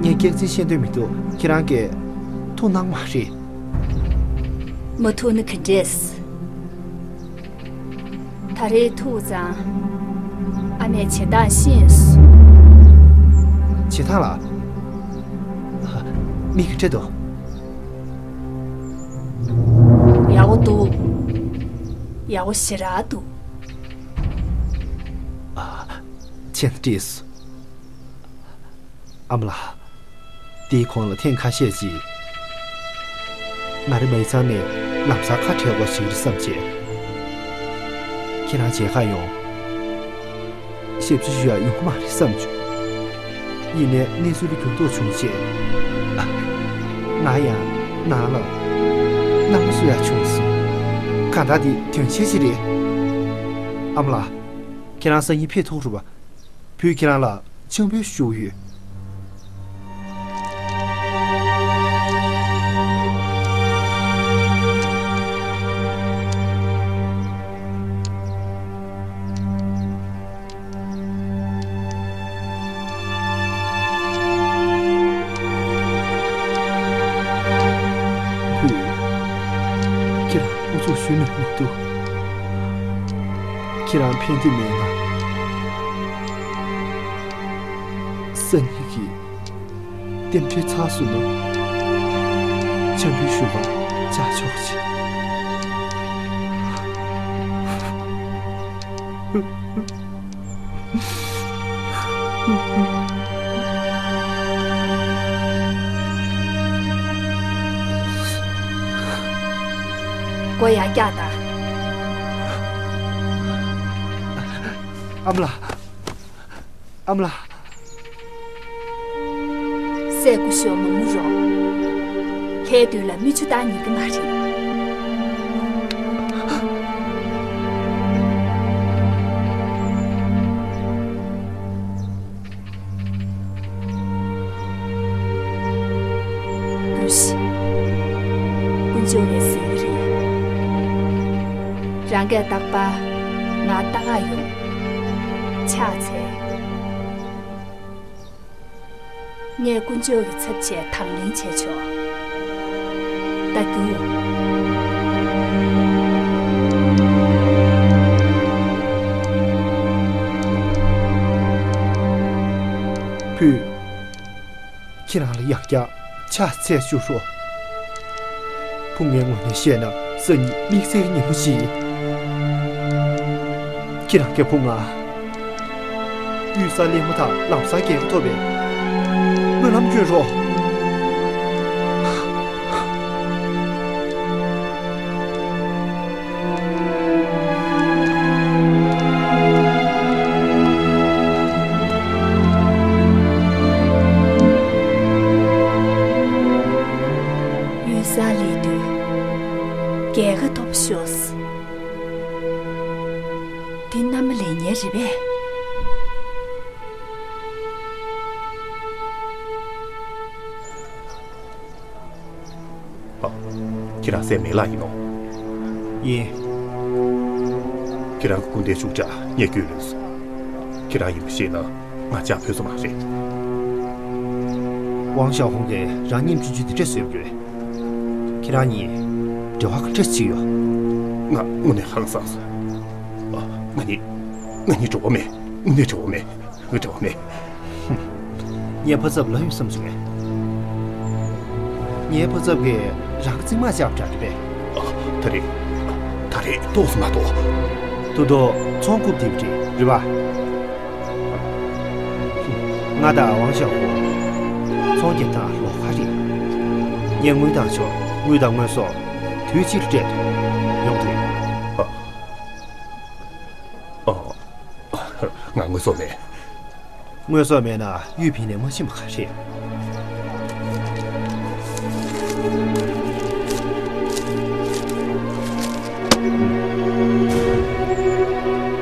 ངས་སྐྱག་རྫུན་བཤད་འདོད་མི་འདུག་ཁྱེད་རང་གིས་ཐུག་གནང་མ་རེད། མ་ཐུག་ན་ག་འདྲས། ད་རེས་ཐུག་ཙང་། ཨ་མས་བྱེད་སྟངས་ཤེས་སོང་། བྱེད་སྟངས་ལ། ཨ། མིག་གིས་སྤྲད་དོ། ཡག་པོ་འདུག་ཡག་པོ་ཞེ་དྲག་འདུག་ཨ། མཆན་བྲིས་སོང་། ཨ་མ་ལགས། དེའི་གོང་ལ་ཐེངས་ཁ་ཤས་ཅིག་ང་རེ་མའི་ཚང་ནས་ལམ་སང་ཁ་བྲལ་དགོས་ཞིག་རེད་བསམ་བྱས། ཁྱེད་རང་མཇལ་ཁ་ཡོང་། ཞབས་ཕྱི་ཞུ་ཡག་ཡོང་གི་མ་རེད་བསམ་བྱུང་། ཡིན་ནའི་གནས་ཚུལ་འགྱུར་ལྡོག་བྱུང་རྗེས། ང་ཡང་ནང་ལ་རྣམ་པ་གསོ་ཡག་བྱུང་སོང་། གང་ལྟར་འདི་དོན་ཆེན་ཞིག་རེད། ཨ་མ་ལགས། ཁྱེད་རང་སང་ཉིན་ཕེབས་ཐུབ་རེད་པ། བུས་ཁྱེད་རང་ལ་སྤྱན་འབུལ་ཞུ་གི་ཡོད། བུ། ཁྱེད་རང་ཨུ་ཚུགས་ཞུ་ནས་མི་འདུག་ཁྱེད་རང་ཕན་འདོད་མེད་ན། སང་ཉིན་གྱི་རྟེན་འབྲེལ་ཚར་སོང་ན། སྤྱན་འབུལ་ཞུ་བར་བཅར་ཆོག་ཅིག་མགོ་ཡར་བཀྱག་དང་། ཨ་མ་ལགས། ཨ་མ་ལགས། སྲས་སྐུ་ཞབས་མ་ངུ་རོགས། ལྷའི་མདུན་ལ་མིག་ཆུ་བཏང་ཉན་གི་མ་རེད། འགུལ་ཤིག་དཀོན་མཆོག་ལས་ཟིན་གི་རེད། རང་གིས་རྟག་པར་ང་ལྟ་ག་ཡོང་། ཕྱག་འཚལ། ངས་དཀོན་མཆོག་གི་ཚབ་བྱས་དང་ལེན་བྱས་ཆོག་ད་རྒྱུགས། བུ། ཁྱེད་རང་ལ་ཡང་བསྐྱར་ཕྱག་འཚལ་ཞུ་རོགས། བུ་ངའི་ངོས་ནས་བཤད་ན་སང་ཉིན་དམིགས་བསལ་ཉིན་མོ་ཞིག་ཡིན། ཁྱེད་རང་གིས་བུ་ང་གཡུལ་ས་ལེན་མ་ཐག་ལམ་སང་རྒྱལ་ཁ་ཐོབ་པའི་སྨོན་ལམ་སྐྱོན་རོགས། འདི་མནའ་མ་ལེན་མཁན་རེད་པས། ཨ། ཁྱེད་རང་སྲས་མེ་ལགས་ཡིན་ནོ། ཡིན། ཁྱེད་རང་གི་སྐུ་ཟླའི་ཤུགས་དྲག་ངས་རྒྱུས་ལོན་སོང་། ཁྱེད་རང་ཡིན་པ་ཤེས་ན་ང་ཇག་ཕོད་ས་མ་རེད། ཝང་ཞའོ་ཧུང་གིས་རང་མཉམ་ཆུང་ཆུང་དེ་འདྲས་བཟོས་པ་རེད། ཁྱེད་རང་གཉིས་འབྲེལ་བ་ག་འདྲས་ཅིག་ཡོད། ང་དངོས་གནས་ཧང་སངས་སོང་། ཨ། ང་གཉིས། ང་གཉིས་འབྲེལ་བ་མེད། དངོས་གནས་འབྲེལ་བ་མེད། ངའི་འབྲེལ་བ་མེད། ངའི་ཕ་ཚབ་ལབ་ཡོང་བསམ་བྱུང་ངས། ངའི་ཕ་ཚབ་ཀྱིས་རང་གི་རྩིབ་མ་བཅག་པ་འདྲ་རེད་པས། ཨ། ད་རེས། ད་རེས་ཏོག་ཙམ་མ་གཏོགས། ད་དུང་ཚོང་རྐུབ་རྡིབ་རེད། རེད་པ། ང་དང་ཝང་ཞའོ་ཧུང་ཚོང་རྒྱག་སྟངས་ལོགས་ཀ་རེད། ངས་དངུལ་བཏང་ཆོག། དངུལ་དང་དངོས་ཟོག་དུས་གཅིག་ལ་སྤྲད་ཐུབ། ཡོང་ཐུབ། ཨ། ཨ། ང་དངོས་ཟོག་མེད། དངོས་ཟོག་མེད་ན་ཡུས་ཕིང་ནས་མ་ཕྱིན་པ་ག་རེད།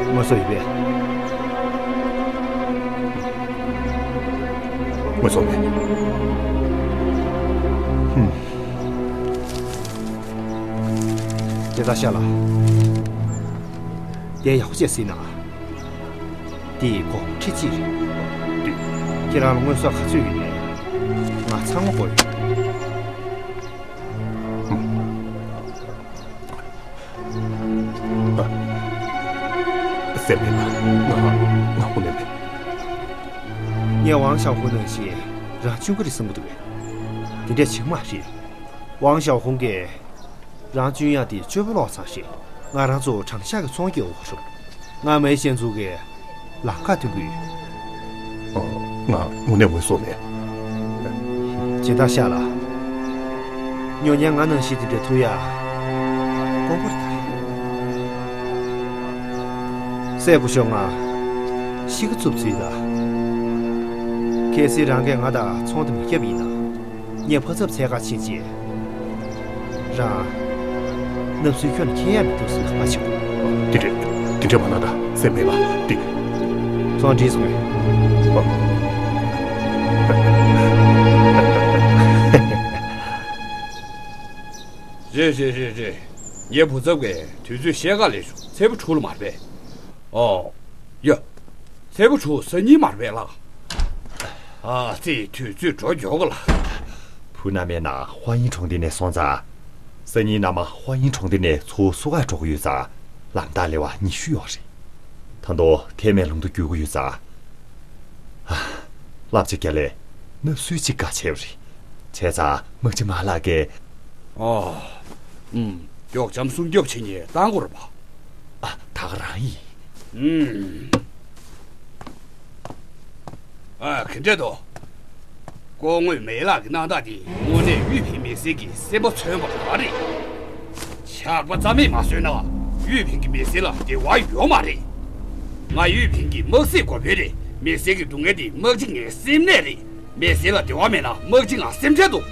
དངོས་ཟོག་ཡོད་པས། དངོས་ཟོག་མེད། ཧུམ། དེ་ལྟར་ཤ་ལ། དེ་ཡག་པོ་བྱས་ཟིན་ན། དེ་སྒོར་ཁྲི་གཅིག་རེད། ཁྱེད་རང་ལ་དངོས་ཟོག་ག་ཚོད་ཡོད་ནའི་ང་ཚང་མ་དགོས་ཡོད། སྲས་མེ་ལགས། ང་ང་དངོས་གནས་མེད། ངས་ཝང་ཞའོ་ཧུང་ནང་བཞིན་རང་གཅུན་གྱི་རེད་བསམ་གྱི་འདུག་གས། དེ་འདྲ་བྱེད་ཀྱི་མ་རེད། ཝང་ཞའོ་ཧུང་གིས་རང་གཅུན་ཡག་དེ་སྤྱོད་པ་ལོག་ཚང་ཞིག། ང་རང་ཚོ་དྲང་གཞག་གི་ཚོང་རྒྱག་དགོས་རེད། ང་མེ་ཞན་ཚུ་གི་ལམ་ཁ་སྟོན་གྱི་ཡོད། ཨ། ང་དངོས་གནས་དངོས་ཟོག་མེད། སྦྱིན་བདག་ཤ་ལ། ཉོ་མཁན་ང་ནང་བཞིན་དེ་འདྲ་ཐུག་ཡ་དཀོན་པོ་རེད་ད། སྲས་སྐུ་ཞབས། ང་ཤི་ཁ་ཚུབ་ཚུལ་ད། གལ་སྲིད་རང་གིས་ང་དང་ཚོང་དེ་མ་བརྒྱབ་པ་ཡིན་ན། ངས་ཕ་ཚབ་འཚོལ་ག་ཕྱིན་རྗེས། རང་། མནབ་སྲོལ་ཁྱོན་ནས་འཁྱེར་ཡ་མི་འདུག་ཟེར་ལབ་པ་བྱེད་དགོས། དེ་འདྲས། དེ་འདྲས་མ་གནང་ད། སྲས་མེ་ལགས། འདི། ཚོང་འགྲིག་སོང་ངས། ཨ། རེད་རེད་རེད་རེད། ངའི་བུ་ཚབ་ཀྱིས་དུས་ཚོད་བཤད་ག་ལབ་བྱུང་། ཚེས་པ་དྲུག་ལ་མ་རེད་པས། ཨོ། ཡ། ཚེས་པ་དྲུག་སང་ཉིན་མ་རེད་པས་ལགས། ཨ་ཙི། དུས་ཚོད་འགྲོ་མགྱོགས་ག་ལ། བུ་མནའ་མའི་ནང་ཧྭ་ཡིན་གྲོང་སྡེ་ནས་སོང་ཙང་། སང་ཉིན་མནའ་མ་ཧྭ་ཡིན་གྲོང་སྡེ་ནས་ཚུར་བསུ་གར་འགྲོ་གི་ཡོད་ཙང་། ལམ་ཐག་ལེ་བ་ཉི་ཤུ་ཡོད་རེད། ད་དུང་ཐའེ་མེ་ལུང་དུ་བརྒྱུད་ཀྱི་ཡོད་ཙང་། ཨ། བསླབ་བྱ་རྒྱག་ལས་མནབ་སྲོལ་གཅིག་དགའ་ཆེ་བ་རེད། བྱས་ཙང་དམག་སྤྱི་མ་ལགས་ཀྱིས། ཨོ། ཨུམ། མགྱོགས་འཇམ་སྲུང་སྐྱོབ་བྱེད་མཁན་བཏང་དགོས་རེད་པ། ཨ། ད་ག་རང་ཡིན། ཨུམ། ཨ། ག་འདྲས་འདུག། སྐུ་ངོ་མེ་ལགས་ཀྱི་གནང་སྟངས་དེ་དངོས་གནས་ཡུས་ཕིང་མི་སེར་གྱི་སེམས་པ་མཚོན་པ་རང་རེད། ཇག་པ་རྩ་མེད་མ་བཟོས་ན་ཡུས་ཕིང་གི་མི་སེར་ལ་བདེ་བ་ཡོད་མ་རེད། ང་ཡུས་ཕིང་གི་དམག་སྲིད་འགོ་དཔོན་རེད། མི་སེར་གྱི་སྡུག་བསྔལ་དེ་དམག་སྤྱི་ངའི་སེམས་ནད་རེད། མི་སེར་ལ་བདེ་བ་མེད་ན་དམག་སྤྱི་ང་སེམས་ཁྲལ་འདུག།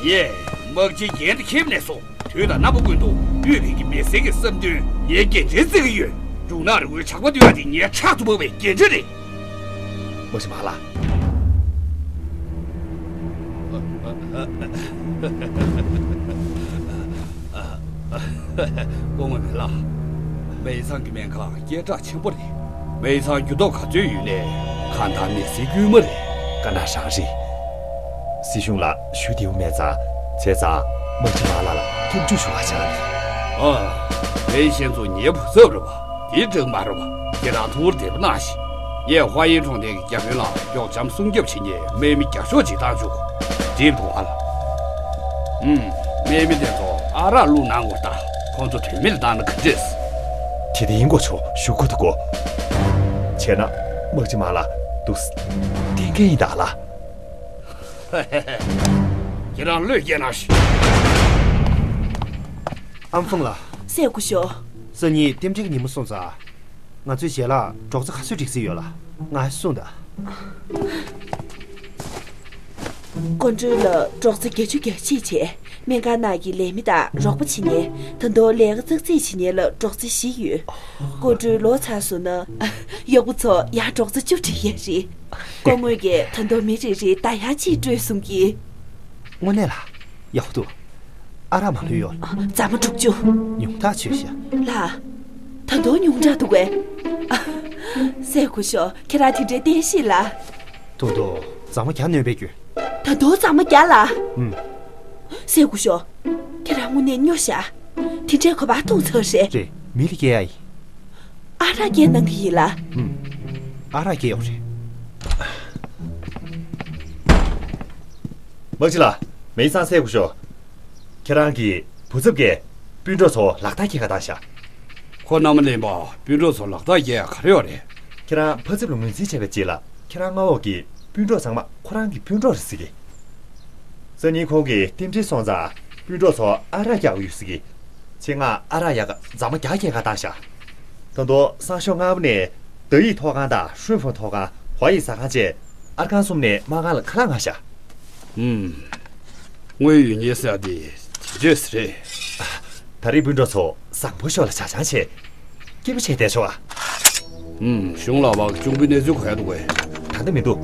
ངས་དམག་སྤྱིའི་འགན་དེ་འཁྱེར་ནས་སོང་། དུས་དང་རྣམ་པ་ཀུན་ཏུ་ཡུས་ཕིང་གི་མི་སེར་གྱི་བསམ་དོན་ངས་འགན་འཁྲི་བརྩི་གི་ཡོད། འབྲུ་ནག་རི་བོའི་ཇག་པ་བཏུལ་ཡག་དེ་ངའི་ཕྲག་ཏུ་འབབ་པའི་འགན་འཁྲི་རེད། དམག་སྤྱི་མ་ལགས། སྐུ་ངོ་མེ་ལགས། སྨན་ཁང་གི་སྨན་ཁང་སྐད་གྲགས་ཆེན་པོ་རེད། སྨན་ཁང་རྒྱུ་སྟོབས་ག་ཚོད་ཡོད་ནའི་གང་ལྟར་མི་སེར་དཀྱུས་མ་རེད། དཀའ་ངལ་རང་རེད། སྲིད་གཞུང་ལ་ཞུ་བདེ་པོ་མེད་ཙང་། བྱས་ཙང་དམག་སྤྱི་མ་ལགས་ལ་སྐྱབས་འཇུག་ཞུ་བ་བྱ་ལ་ཡིན། ཨ། མེ་ཞན་ཚོ་ངའི་བུ་ཚབ་རེད་པ། དེ་འགྲིག་མ་རེད་པ། ཁྱེད་རང་ཐུགས་བདེ་པོ་གནང་ཞིག། ངས་ཧྭ་ཡིན་གྲོང་རྡལ་གྱི་བརྒྱ་དཔོན་ལ་མགྱོགས་འཇམ་སྲུང་སྐྱོབ་བྱེད་མཁན་དམག་མི་བརྒྱ་ཤོག་ཅིག་བཏང་བཅུག། འགྲིག་འདུག་ཨ་ལ། ཨུམ། དམག་མི་དེ་ཚོ་ཨ་རག་བླུགས་གནང་དགོས་ད། ཁོང་ཚོ་དོན་མེད་ལ་བཏང་ན་ག་འདྲས། དེ་དེ་ཡིན་དགོས་ཆོག། ཞུ་དགོས་འདུག་གོ། བྱས་ན་དམག་སྤྱི་མ་ལགས་འདུག་སེ་བསྟེན་མཁན་ཡིན་ད་ཨ་ལ། ཁྱེད་རང་བློས་འགེལ་གནང་ཞིག། ཨམ་ཧྥང་ལགས། སྲས་སྐུ་ཞབས། སང་ཉིན་རྟེན་འབྲེལ་གྱི་ཉིན་མོ་སོང་ཙང་། ང་ཚོའི་ཞལ་ལག་སྒྲོག་རྩེ་ག་ཚོད་སྒྲིག་རྩིས་ཡོད་ལ། ང་གསུངས་དང་། ཀོང་སྤྲུལ་ལ་རོགས་རྩིས་བརྒྱ་ཆ་བརྒྱ་ཅིག་བྱས། སྨན་ཁང་ནང་གི་ལས་མི་དང་རོགས་པ་བྱེད་མཁན། ད་དུང་ལས་ཀ་ཙག་ཙིག་བྱེད་མཁན་ལ་རོགས་རྩིས་བཞི་ཡོད། ཀོང་སྤྲུལ་ལོ་ཚར་སོང་ན། གཡོག་པོ་ཚོ་ཡར་རོགས་རྩིས་བཅུ་སྤྲད་ཡས་རེད། སྐུ་ངོ་གིས་ད་དུང་མི་རེ་རེར་ཟླ་ཡག་གཅིག་སྤྲོད་གསུང་གི། དངོས་གནས་ལ་ཡག་པོ་འདུག་ཨ་རག་མ་ལུས་ཡོད། རྫ་མ་དྲུག་ཅུ། ཉུང་དྲགས་བྱོས་ཤག་ལགས། ད་དུང་ཉུང་དྲགས་འདུག་གས། སྲས་སྐུ་ཞབས། ཁྱེད་རང་དེ་འདྲའི་བསྟན་བཤིག་ལ། ཐུང་ཐུང་། རྫ་མ་བརྒྱ་སྣོན་པའི་རྒྱུ། ད་དུང་རྫ་མ་བརྒྱ་ལ། ཨུམ། སྲས་སྐུ་ཞབས། ཁྱེད་རང་དངོས་གནས་སྨྱོ་ཤག་དེ་འདྲའི་གོ་བ་ཐུག་ཚར་རེད། རེད། མི་ལ་སྐྱེལ་ཡ་ཡིན། ཨ་རག་སྐྱེལ་གནང་གི་ཡིན་ལ། ཨུམ། ཨ་རག་སྐྱེལ་ཡོང་རེད། དམག་སྤྱི་ལགས། མེ་སང་སྲས་སྐུ་ཞབས། ཁྱེད་རང་གི་བུ་ཚབ་ཀྱིས་སྤུན་གྲོགས་ཚོ་ལག་རྟགས་སྐྱེལ་ག་བཏང་ཤག་ཁོ་རྣམ་པ་གླེན་པ་སྤུན་གྲོགས་ཚོ་ལག་རྟགས་སྐྱེལ་ཡ་ག་རེ་ཡོད་རེད། ཁྱེད་རང་ཕ་ཚབ་ལ་ངོས་འཛིན་བྱས་པའི་རྗེས་ལ། ཁྱེད་རང་མངའ་འོག་གི་སྤུན་གྲོགས་ཚང་མ་ཁོ་རང་གི་སྤུན་གྲོགས་རེད་ཟེར་གི། སང་ཉིན་ཁོང་གི་རྟེན་འབྲེལ་སོང་ཙང་སྤུན་གྲོགས་ཚོ་ཨ་རག་རྒྱག་གི་ཡོད་ཟེར་གི། ཆེད་མངགས་ཨ་རག་ཡག་ག་རྫ་མ་བརྒྱ་སྐྱེལ་ག་བཏང་ཤག་ད་དུང་སང་ཞོགས་སྔ་པོ་ནས་ད་ཡིག་ཐོག་ཁང་དང་ཧྲུན་ཧྥང་ཐོག་ཁང་། ཧྭ་ཡིག་ཟ་ཁང་བཅས་ཨར་ཁང་གསུམ་ནས་དམག་ཁང་ལ་ཁ་ལག་མངགས་ཤག་ཨུམ། དངོས་ཡོད་གནས་ཚུལ་དེ་དེ་འདྲས་རེད། ད་རེས་སྤུན་གྲོགས་ཚོ་བཟང་པོ་ཤོག་ལ་ཇ་ཆང་བྱས། སྐྱིད་པོ་བྱས་བསྡད་ཆོག་ཨ། ཨུམ། གཞུང་ལ་བག་གཅུང་པོའི་གནས་ཚུལ་གོ་ཡ་འདུག་གས། ད་ལྟ་མི་འདུག་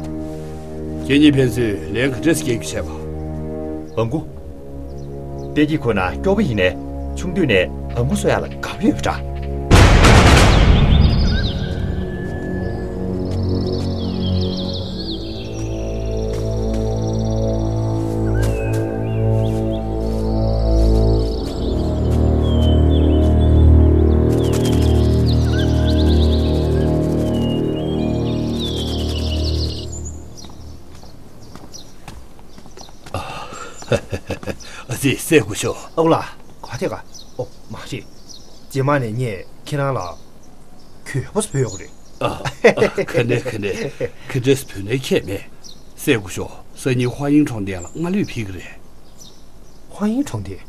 ཁྱེད་གཉིས་ཕན་ཚུན་ལན་ག་འདྲས་སྐྱེལ་རྒྱུ་བྱས་པ། ཨང་ཀུ། བལྟས་ཀྱི་ཁོ་ན་སྐྱོ་པོ་ཡིན་ནའི་ཆུང་དུས་ནས་ཨང་ཀུ་གསོ་ཡག་ལ་དགའ་པོ་ཡོད་པ་འདྲ། ཨ་ཙི། སྲས་སྐུ་ཞབས། ཨོ་ལགས། ག་དེ་ག་ཨོ་མ་རེད། རྗེས་མ་ནས་ངས་ཁྱེད་རང་ལ་གུས་པ་བོས་ཡོད་རེད། ཨ། ཨ། ག་ནས་ག་ནས་ག་འདྲས་བོས་ནས་ཁྱད་མེད། སྲས་སྐུ་ཞབས། སང་ཉིན་ཧྭ་ཡིན་གྲོང་རྡལ་ལ་སྔ་ལུས་ཕེབས་ཀྱི་རེད། ཧྭ་ཡིན་གྲོང་རྡལ།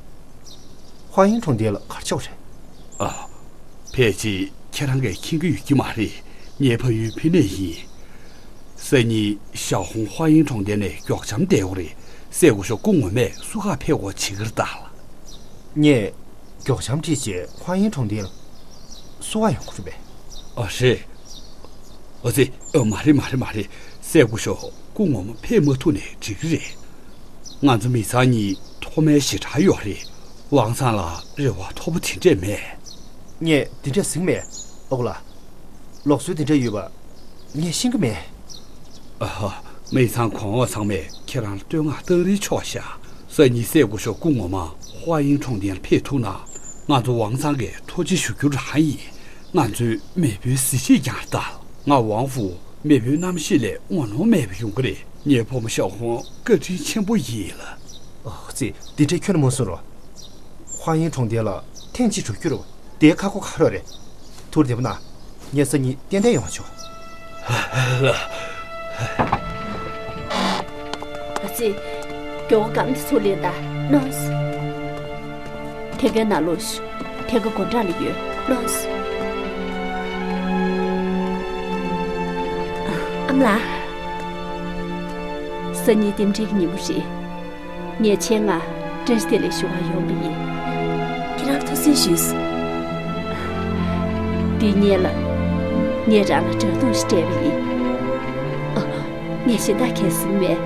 ཧྭ་ཡིན་གྲོང་རྡལ་ལ་ག་རེ་བྱེད་པ་རེད། ཨ། ཕལ་ཆེར་ཁྱེད་རང་གིས་མཁྱེན་གྱི་ཡོད་ཀྱི་མ་རེད། ངའི་ཕ་ཡུལ་ཕི་ནས་ཡིན། སང་ཉིན་ཞའོ་ཧུང་ཧྭ་ཡིན་གྲོང་རྡལ་ནས་མགྱོགས་འཆམ་བསྡད་ཡོད་རེད། སྲས་སྐུ་ཞབས་སྐུ་ངོ་མས་བསུ་ག་ཕེབས་དགོས་བྱེད་ཀྱི་རེད་ད། ངས་མགྱོགས་འཆམ་ཁྲིད་བྱས་ཧྭ་ཡིན་གྲོང་རྡལ་ལ་བསུ་ག་ཡོང་གི་རེད་པས། ཨ། རེད། ཨ་ཙི། ཨ། མ་རེད་མ་རེད་མ་རེད། སྲས་སྐུ་ཞབས་སྐུ་ངོ་མ་ཕེབས་མ་ཐུབ་ནའི་འགྲིག་གི་རེད། ང་ཚོ་མི་ཚང་གཉིས་མཐོ་དམན་ཞེ་དྲག་ཡོད་རེད། ཝང་ཚང་ལ་རེ་བ་མཐོ་པོ་དེ་འདྲས་མེད། ངས་དེ་འདྲས་ཟེར་གྱི་མེད། ཨོ་ལགས། ལུགས་སྲོལ་དེ་འདྲས་ཡོད་པ་ངས་ཤེས་ཀྱི་མེད། ཨ་ཧ། མི་ཚང་གོང་འོག་ཚང་མས་ཁྱེད་རང་ལ་བསྟོད་བསྔགས་བཏང་རིན་ཆོག་ཤག་སང་ཉིན་སྲས་སྐུ་ཞབས་སྐུ་ངོ་མ་ཧྭ་ཡིན་གྲོང་རྡལ་ཕེབས་ཐུབ་ན། ང་ཚོ་ཝང་ཚང་གིས་ཐུགས་རྗེ་ཞུ་རྒྱུ་རང་ཡིན། ང་ཚོའི་མེས་པོའི་གཟི་བརྗིད་ཀྱང་རེད་ད། ང་ཝང་ཧྥུ་མེས་པོའི་རྣམ་ཤེས་ལས་ངོ་གནོང་མེད་པ་ཡོང་གི་རེད། ངའི་བུ་མོ་ཞའོ་ཧུང་བཀའ་དྲིན་ཆེན་པོ་ཡིན་ལ། ཨོ་ཙི། འདི་འདྲའི་ཁྱོན་ནས་མ་གསུང་རོགས། ཧྭ་ཡིན་གྲོང་རྡལ་ལ་ཐེངས་གཅིག་འགྲོ་རྒྱུ་རེད་པ། དེའི་ཁག་པོ་ག་རེ་རེད། ཐུགས་བདེ་པོ་གནང་། ངས་སང་ཉིན་ཏན་ཏན་ཡོང་བ་བྱུང་། ཨ་ཙི། མགྱོགས་པོ་སྒམ་དེ་ཚུར་ལེན་དང་། ལོངས། ཐད་ཀའི་ནང་ལོགས་ཤོག་ཐད་ཀ་སྒོ་འགྲམ་ལ་ཡོད། ལོངས། ཨ་མ་ལགས། སང་ཉིན་རྟེན་འབྲེལ་གྱི་ཉིན་མོ་རེད། ངས་ཆེད་མངགས་བཀྲ་ཤིས་བདེ་ལེགས་ཞུ་བར་ཡོང་བ་ཡིན། ཁྱེད་རང་ཐུགས་སེམས་ཞུས་སོང་། འདི་སྔོན་ལ་ངས་རང་ལ་འདྲ་རྫོང་ཞིག་སྤྲད་པ་ཡིན། ཨ། ངས་གཞན་དག་གལ་སྲིད་མེད།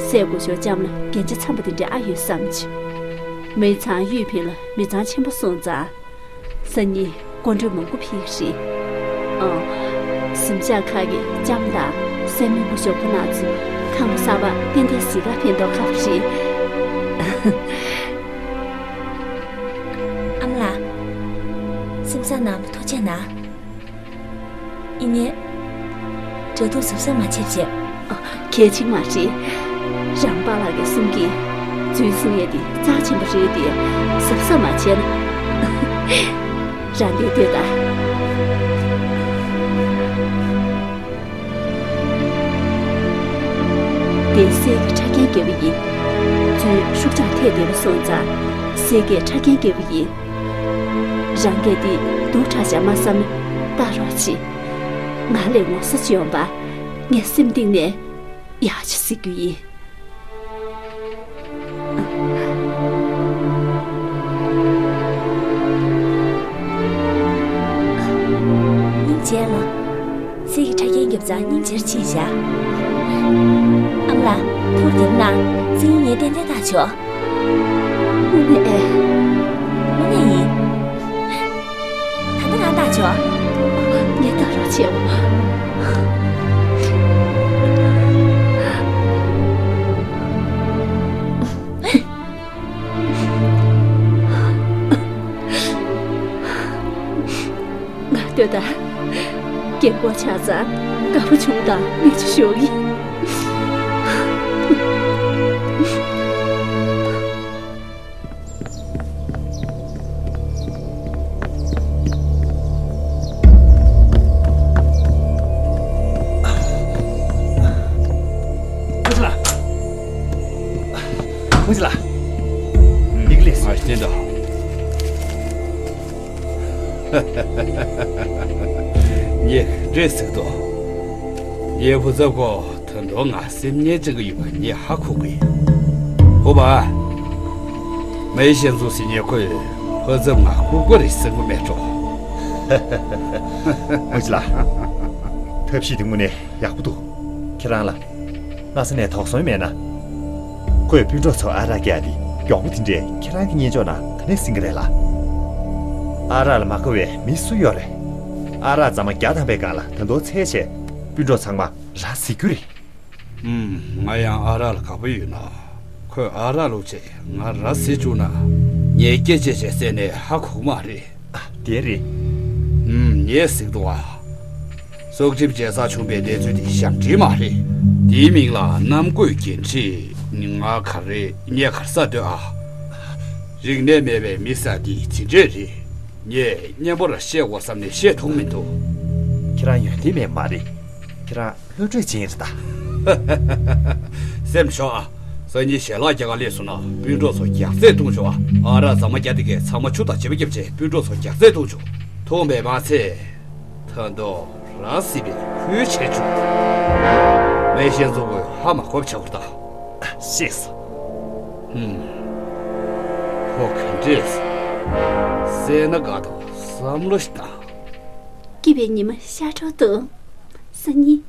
སྲས་སྐུ་ཞབས་ལྕམ་ལ་རྒྱན་ཆ་འཚམ་པ་དེ་འདྲ་ཨ་ཡོད་བསམ་བྱུང་། མི་ཚང་ཡུས་ཕིང་ལ་མི་ཚང་ཆེན་པོ་སོང་ཙང་། སང་ཉིན་སྐུ་མགྲོན་མང་པོ་ཕེབས་ཀྱི་རེད། ཨང་། གཟིམ་ཤག་ཁག་གི་ལྕམ་དང་སྲས་མོ་སྐུ་ཞབས་ཁོ་རང་ཚོ་ཁང་པ་གསར་པ་ཏན་ཏན་གཟིགས་གར་ཕེབས་མདོག་ཁ་པོ་རེད། ཨ་མ་ལགས། སེམས་བཟང་གནང་བ་ཐུགས་རྗེ་གནང་། ཡིན་ནའི། འདྲ་འདུག་གཟབ་གཟབ་མ་བྱས་བྱས། ཨ། གལ་ཆེན་མ་རེད། རང་པཱ་ལགས་ཀྱིས་གསུང་གི། རྫུན་གསུང་ཡས་དེ་རྩ་ཆེན་པོ་རེད་དེ། གཟབ་གཟབ་མ་བྱས་ན། རང་འདིར་སྡོད་དང་། དེ་སྲས་ཀྱི་ཕྲ་རྒྱན་རྒྱབ་པ་ཡིན། རྫུན་ཤུགས་ཆག་ཐེབས་བསྡད་པ་སོང་ཙང་། སྲས་ཀྱི་ཕྲ་རྒྱན་རྒྱབ་པ་ཡིན། རང་གིས་འདི་སྡུག་དྲགས་བྱས་མ་བསམ་ན་ལྟ་རོགས་བྱེད། ང་ལས་ངོ་ཚ་ཅིག་ཡོང་པ། ངས་སེམས་གཏིང་ནས་ཡག་ཅིག་གཟིགས་རྒྱུ་ཡིན། རྗེས་ལ། སྲས་ཀྱི་ཕྲ་རྒྱན་རྒྱབ་ཙང་སྙིང་རྗེར་ཕྱིན་བཞག་ཨ་མ་ལགས། ཐུགས་རྗེ་གནང་། སང་ཉིན་ངས་ཏན་ཏན་བཏགས་ཆོག་དངོས་གནས་ཨེ། དངོས་གནས་ཡིན། ད་ལྟ་རང་བཏགས་ཆོག་ངས་བཏགས་རོགས་བྱེད། ང་ལྟོས་དང་། རྒན་གོག་ཆགས་ཙང་དགའ་པོ་བྱུང་དང་མིག་ཆུ་ཤོར་གི། ཨུ་ཅི་ལགས། ཨུ་ཅི་ལགས། མིག་ལས་སོ། ང་ཤེས་དང་། ངས་ག་འདྲས་ཟེར་དོ། ངའི་བུ་ཚབ་ཁོ་ད་དུང་ང་སེམས་ཉེས་ཅན་གྱི་ཡོད་པ་ངས་ཧ་གོ་གི། ཧོ་བ། མའི་ཤན་ཙུ་ཟེར་མཁན་ཁོས་བུ་ཚབ་ང་ཁུག་པ་རེད་ཟེར་གི་མེད་འགྲོ། ཨུ་ཅི་ལགས། ཐབས་ཤེས་དེ་དངོས་གནས་ཡག་པོ་འདུག་ཁྱེད་རང་ལ། སྔ་ས་ནས་དོགས་ཟོན་མེད་ན། ཁོས་སྤུན་གྲོགས་ཚོ་ཨ་རག་བཀྱགས་ཏེ་མགྱོགས་པོ་དེ་འདྲས་ཁྱེད་རང་གི་གཉེན་ཕྱོགས་ནང་ག་ནས་ཟིན་གི་རེད་ལ། ཨ་རག་ལ་མ་དགའ་བའི་མི་སུ་ཡོད་རེད། ཨ་རག་རྫ་མ་བརྒྱ་ཐམ་པའི་སྒང་ལ་ད་དུང་ཚད་ཆེ། སྤུན་གྲོགས་ཚང་མ་ར་བཟི་རྒྱུ་རེད། ཨུམ། ང་ཡང་ཨ་རག་ལ་དགའ་པོ་ཡོད་ན། ཁོས་ཨ་རག་བླུགས་བྱས་ང་ར་བཟི་བཅུག་ན། ངས་སྐེ་བཅད་བྱས་བསད་ནས་ཧ་གོ་གི་མ་རེད། ཨ། དེ་རེད། ཨུམ། ངས་གཟིགས་འདུག་ཨ། སྲོག་ཁྲིམས་བྱས་ཚར་བྱུང་བའི་གནས་ཚུལ་འདི་ཞབས་འདྲེན་མ་རེད། འདིའི་མིང་ལ་གནམ་བསྐོས་འགན་འཁྲི། ང་ག་རེ་ངས་ག་རེ་ཟ་འདོད་ཨ། རིག་གནས་མེད་པའི་མི་ཟེར་འདི་དེ་འདྲས་རེད། ངས་སྙན་པོ་ར་བཤད་དགོས་བསམ་ནས་བཤད་ཐུབ་མི་འདུག་ཁྱེད་རང་ཡོན་ཏན་མེད་མ་རེད། ཁྱེད་རང་བློ་གྲོས་ཅན་རེད་ད། སེམས་ཆོག་ཨ། སང་ཉིན་ཞལ་ལག་རྒྱག་ག་སླེབས་སོང་ན་སྤུན་གྲོགས་ཚོ་རྒྱགས་ཚད་བཏུང་ཆོག་ཨ། ཨ་རག་རྫ་མ་བརྒྱ་དེ་གས་ཚང་མ་ཆུ་དང་བྱེ་མ་བརྒྱབ་བྱས་སྤུན་གྲོགས་ཚོ་རྒྱགས་ཚད་བཏུང་ཆོག་འཐུང་བས་མ་ཚད། ད་དུང་ར་བཟི་བའི་ཁུལ་བྱས་བྱུང་། མའི་ཤན་ཙུ་ཁོས་ཧ་མ་གོ་བ་བྱེད་དགོས་ད། ཤེས་སོང་། ཧུམ། ཁོ་ག་འདྲས་བསད་ན་དགའ་འདུག་བསམ་བློ་ཞིག་བཏང་། སྐྱིད་པའི་ཉི་མ་ཤར་འགྲོ་འདུག་སང་ཉིན།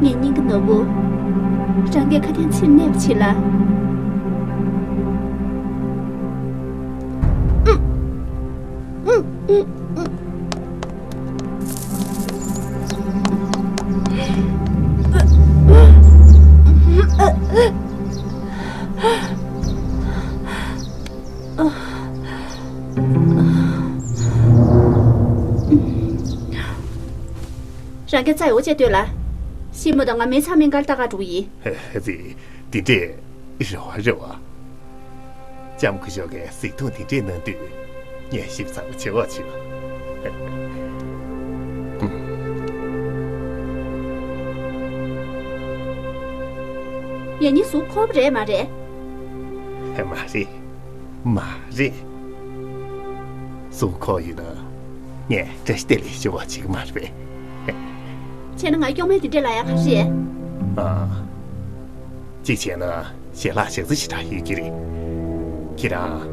ངའི་སྙིང་གི་ནོར་བུ། རང་གི་ཁ་གདན་ཚིར་གནས་པ་བྱེད་ལ། རང་གི་རྩ་ཡོ་བྱེད་སྡོད་ལ། ཤི་མ་གཏོགས་ང་མི་ཚང་མའི་འགལ་ལྟ་ག་འགྲོ་གི་ཡིན། ཧེ་ཧེ་ཙི། འདི་འདྲས་རེ་བ་རེ་བ། ལྕམ་སྐུ་ཞབས་ཀྱིས་གཟིགས་མཐོང་འདི་འདྲས་གནང་དུས་ངས་ཞིབ་ཚགས་པོ་བྱེད་རོགས་བྱེད། ཡང་སྙིང་གཟུགས་ཁོག་པ་རེད་མ་རེད། ཧེ་མ་རེད། མ་རེད། གཟུགས་ཁོག་ཡོད་ན་ངས་བཀྲ་ཤིས་བདེ་ལེགས་ཞུ་བ་བྱེད་ཀྱི་མ་རེད་པས། བྱས་ན་ང་སྐྱོ་མེད་དེ་འདྲ་ལ་ཡག་ག་རེད། ཨ། གཅིག་བྱས་ན་ཞལ་ལག་ཞག་རྩི་ཞེ་དྲག་ཡོད་ཀྱི་རེད། ཁྱེད་རང་།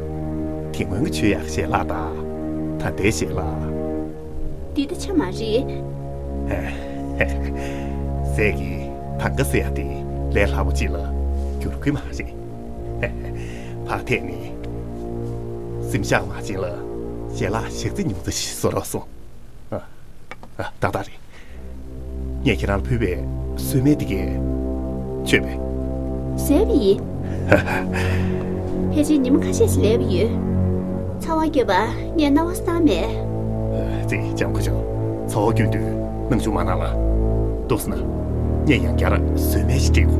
དེ་སྔོན་གྱི་མཆོད་ཡག་ཞལ་ལག་དང་། ད་ལྟའི་ཞལ་ལག་འདི་ད་ཆ་མ་རེད། ཟས་ཀྱི་ཐང་ག་ཟེར་ཡག་དེ་ལས་སླ་པོ་ཅིག་ལ་འགྱུར་གྱི་མ་རེད། ཕར་ཐད་ནས། གཟིམ་ཤག་མ་བྱན་ལ་ཞལ་ལག་ཞག་རྩི་ཉུང་ཙམ་ཞིག་བཟོ་རོགས་གསུངས། ཨ། ཨ། ཏག་ཏག་རེད། ངས་ཁྱེད་རང་ལ་ཕུལ་བའི་སོལ་མའི་འདི་གས་མཆོད་པས། བཟོས་པ་ཡིན། ཕལ་ཆེར་ཉི་མ་ཁ་ཤས་ཤིག་ལས་པ་ཡོད། ཚ་བ་སྐྱོབ་པ་ངས་སྣང་བ་སྟངས་མེད། ཙི། ལྕམ་སྐུ་ཞབས། ཚ་བ་སྐྱོན་དུས་སྣང་ཆུང་མ་གནང་ལ། འདུག་སེ་ན། ངས་ཡང་བསྐྱར་སོལ་མའི་ཞིག་སྤྲད་དགོས།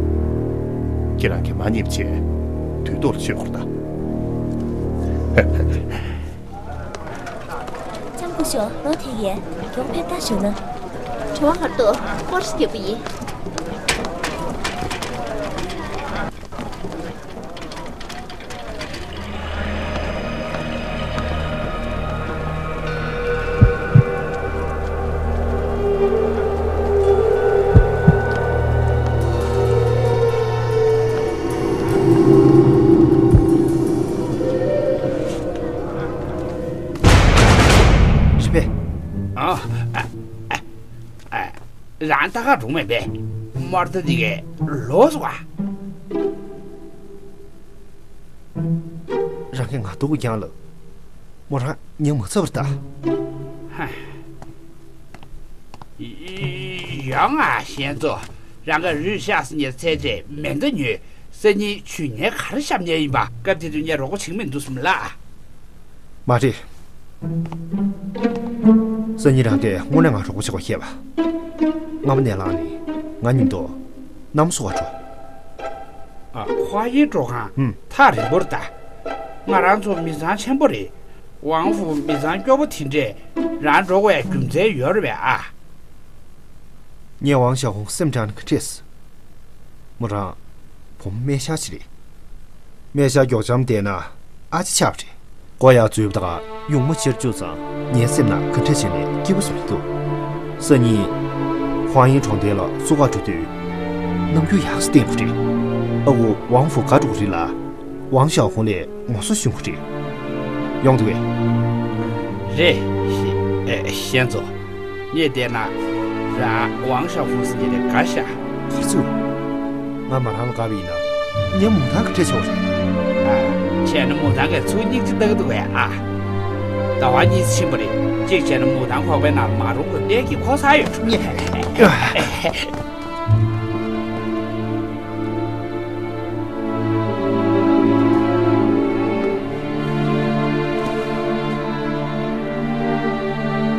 ཁྱེད་རང་གིས་མ་ཉེས་པ་བྱས། དུས་ཐོག་ལ་མཆོད་དགོས་ད། ལྕམ་སྐུ་ཞབས། ལོ་དེ་ཡས་མགྱོགས་ཕེབས་ཐག་ཞུ་ན། དྲི་བ་གར་འདུག་སྐོར་ཞིག་རྒྱག་པ་ཡིན། རང་ལྟ་ག་འགྲོ་མེད་པས། མར་ད་འདི་གས་ལོས་སོང་ཨ། རང་གིས་ང་སྡུག་གི་ཀྱང་ལབ། མོ་རང་ཉན་མ་ཚར་བར་ད། ཧ། ཡོང་ཨ་ཞན་ཙོ། རང་ག་རུས་ཤག་སི་ཉེར་ཚད་རྗེས་མེ་མདའ་ཉོས། སང་ཉིན་ཆུ་ངས་ག་རེ་ཤབ་ཉེ་ཡིན་པ། སྐབས་དེ་དུས་ངས་རོགས་པ་བྱེད་ཀྱི་མི་འདུག་སམ་ལགས། མ་རེད། སང་ཉིན་རང་གིས་དངོས་གནས་ང་རོགས་པ་བྱེད་དགོས་ཤེས་པ། སྔ་མོ་ནས་ལངས་ནས་ང་མཉམ་དུ་གནམ་སྲུ་བ་འགྲོ། ཨ། ཧྭ་ཡི་སྤྲོ་ཁང་། ཧུམ། ཐག་རིང་པོ་རེད་ད། ང་རང་ཚོ་མི་ཚང་ཆེན་པོ་རེད། ཝང་ཧྥུ་མི་ཚང་སྐྱོ་པོ་དེ་འདྲས་རང་འགྲོ་དགོས་ཡ་རྒྱུ་མཚན་ཡོད་རེད་པས་ཨ། ངས་ཝང་ཞའོ་ཧུང་སེམས་ཁྲལ་ག་འདྲས། མོ་རང་བུ་མོ་སྨན་ཤར་ཞིག་རེད། སྨན་ཤར་མགྱོགས་འཇམ་བསྡད་ན་ཨ་ཅེ་ཆགས་པ་རེད། མགོ་ཡར་འཛུལ་བ་དང་གཡོག་མོ་ཕྱིར་བཅུག་ཙང་ངའི་སེམས་ནང་ག་འདྲ་བྱས་ནས་སྐྱིད་པོ་ཞིག་མི་འདུག་སང་ཉིན་ཧྭ་ཡིན་གྲོང་རྡལ་ལ་བཙོག་ག་འགྲོ་དུས་རྣམ་འགྱུར་ཡག་ཞིག་བསྟན་དགོས་རེད། ཨ་ཁུ་ཝང་ཧྥུ་དགའ་འགྲོ་གི་རེད་ལ། ཝང་ཞའོ་ཧུང་ལས་ངོ་སོ་ཞུ་གི་རེད། ཡོང་འདུག་གས། རེད། ཨེ། ཞན་ཙོ། ངས་བལྟས་ན། རང་ཝང་ཞའོ་ཧུང་ཟེར་མཁན་དེ་དགའ་ཤག་ག་ཚོད། ང་མོ་རང་ལ་དགའ་བ་ཡིན་ན། ངའི་མོ་ཐང་ག་འདྲས་ཆགས་པ་རེད། ཨ། བྱས་ན་མོ་ཐང་གིས་ཚུར་སྙིང་རྗེ་ལྟ་གི་འདུག་གས་ཨ། ཟླ་བ་གཉིས་ཕྱིན་པ་རེད། གཅིག་བྱས་ན་མོ་ཐང་ཁོག་པའི་ནང་ལ་མ་རུང་བའི་ནད་ཀྱིས་འཁོར་ཚར་ཡོད་འགྲོ།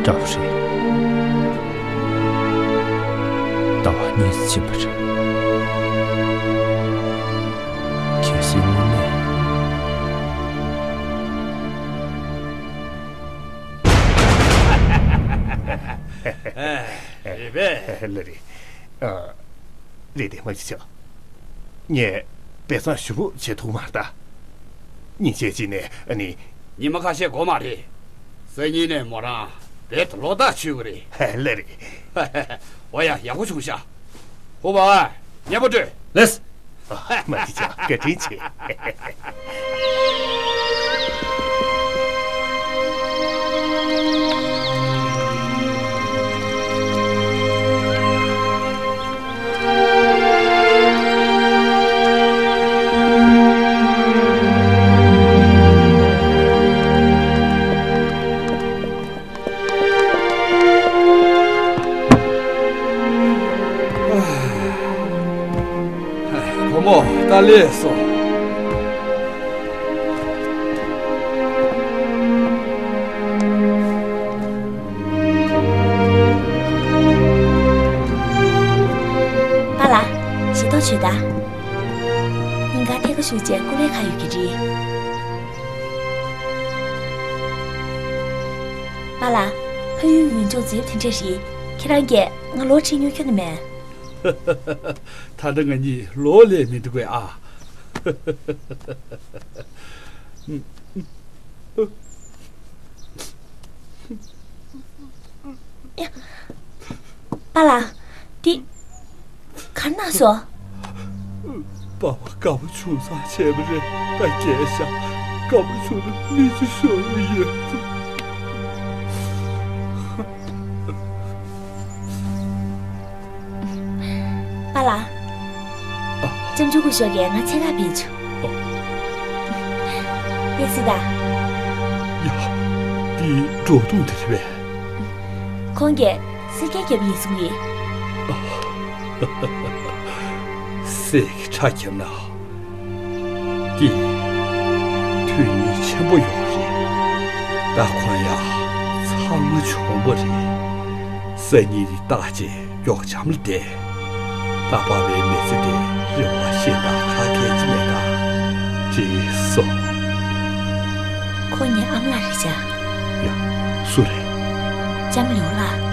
འདྲ་པོ་རེད། ཟླ་བ་གཉིས་ཕྱིན་པ་རེད། གལ་སྲིད་དངོས་གནས། ཨ། རེད་པས། ལགས་རེད། ཨ། རེད་དེ། མ་གཞི་ཆོག་ངས་དཔེ་བཟང་ཞེ་པོ་བྱེད་ཐུབ་མ་རེད་ད། སྙིང་རྗེ་བྱས་ནས་ཨ་ནི། ཉི་མ་ཁ་ཤས་འགོར་མ་རེད། སང་ཉིན་ནས་མོ་རང་རྦད་དེ་ལོག་ལྟ་བྱེད་དགོས་རེད། ལགས་རེད། འོ་ཡ། ཡག་པོ་བྱུང་ཤག་ཧུ་བ། སྙན་པོ་སྤྲོད། ལགས། མ་གཞི་ཆོག་བཀའ་དྲིན་ཆེ། བུ་མོ། ད་ལེགས་སོ། པཱ་ལགས། ཞལ་ཏོག་མཆོད་ད། སྙིང་གར་ཐད་ཀ་ཞུགས་བྱས་སྐུ་ལས་ཁག་ཡོད་ཀྱི་རེད། པཱ་ལགས། ཕ་ཡུལ་ཡུལ་ལྗོངས་མཛེས་པོ་དེ་འདྲ་རེད། ཁྱེད་རང་གིས་ང་ལོག་ཁྲིད་མྱོང་ཁྱོན་ནས་མེད། ད་ལྟ་ང་གཉིས་ལོག་ལས་མི་འདུག་གས་ཨ། པཱ་ལགས། འདི་ག་རེ་གནང་སོང་། པཱ་པ་དགའ་པོ་བྱུང་ཙང་བྱས་པ་རེད། ད་རྒྱལ་ཤག་དགའ་པོ་བྱུང་ན་མི་ཚེ་ཤོར་གྱི་ཡོད། པཱ་ལགས། ཨ། ལྕམ་ཆུང་སྐུ་ཞབས་ཀྱིས་ང་ཚད་ཁ་ཕེབས་བྱུང་། ཨ། ཡ། སྲིད་ད། ཡ། འདི་འགྲོ་དུང་དེ་རེད་པས། ཁོང་གིས་སེར་སྐྱ་རྒྱབ་ཡིན་གསུང་གི། ཨ། སྲས་ཀྱི་ཁྲ་རྒྱབ་ན། འདི་དོན་སྙིང་ཆེན་པོ་ཡོད་རེད། ད་ཁོང་ཡ་ཚང་མ་གྱོང་པོ་རེད། སང་ཉིན་འདི་བརྟག་བྱས་མགྱོགས་འཇམ་ལ་བསྡད། ད་པཱ་པའི་མི་ཚེ་དེ་རེ་བ་ཤིན་ཏུ་ཁ་ཁྱེར་གྱི་མེད་ད། ཅེས་སོ། ཁོ་ངའི་ཨ་མ་ལགས་རེད་བྱ། ཡ། སུ་རེད། ལྕམ་ལིའུ་ལགས།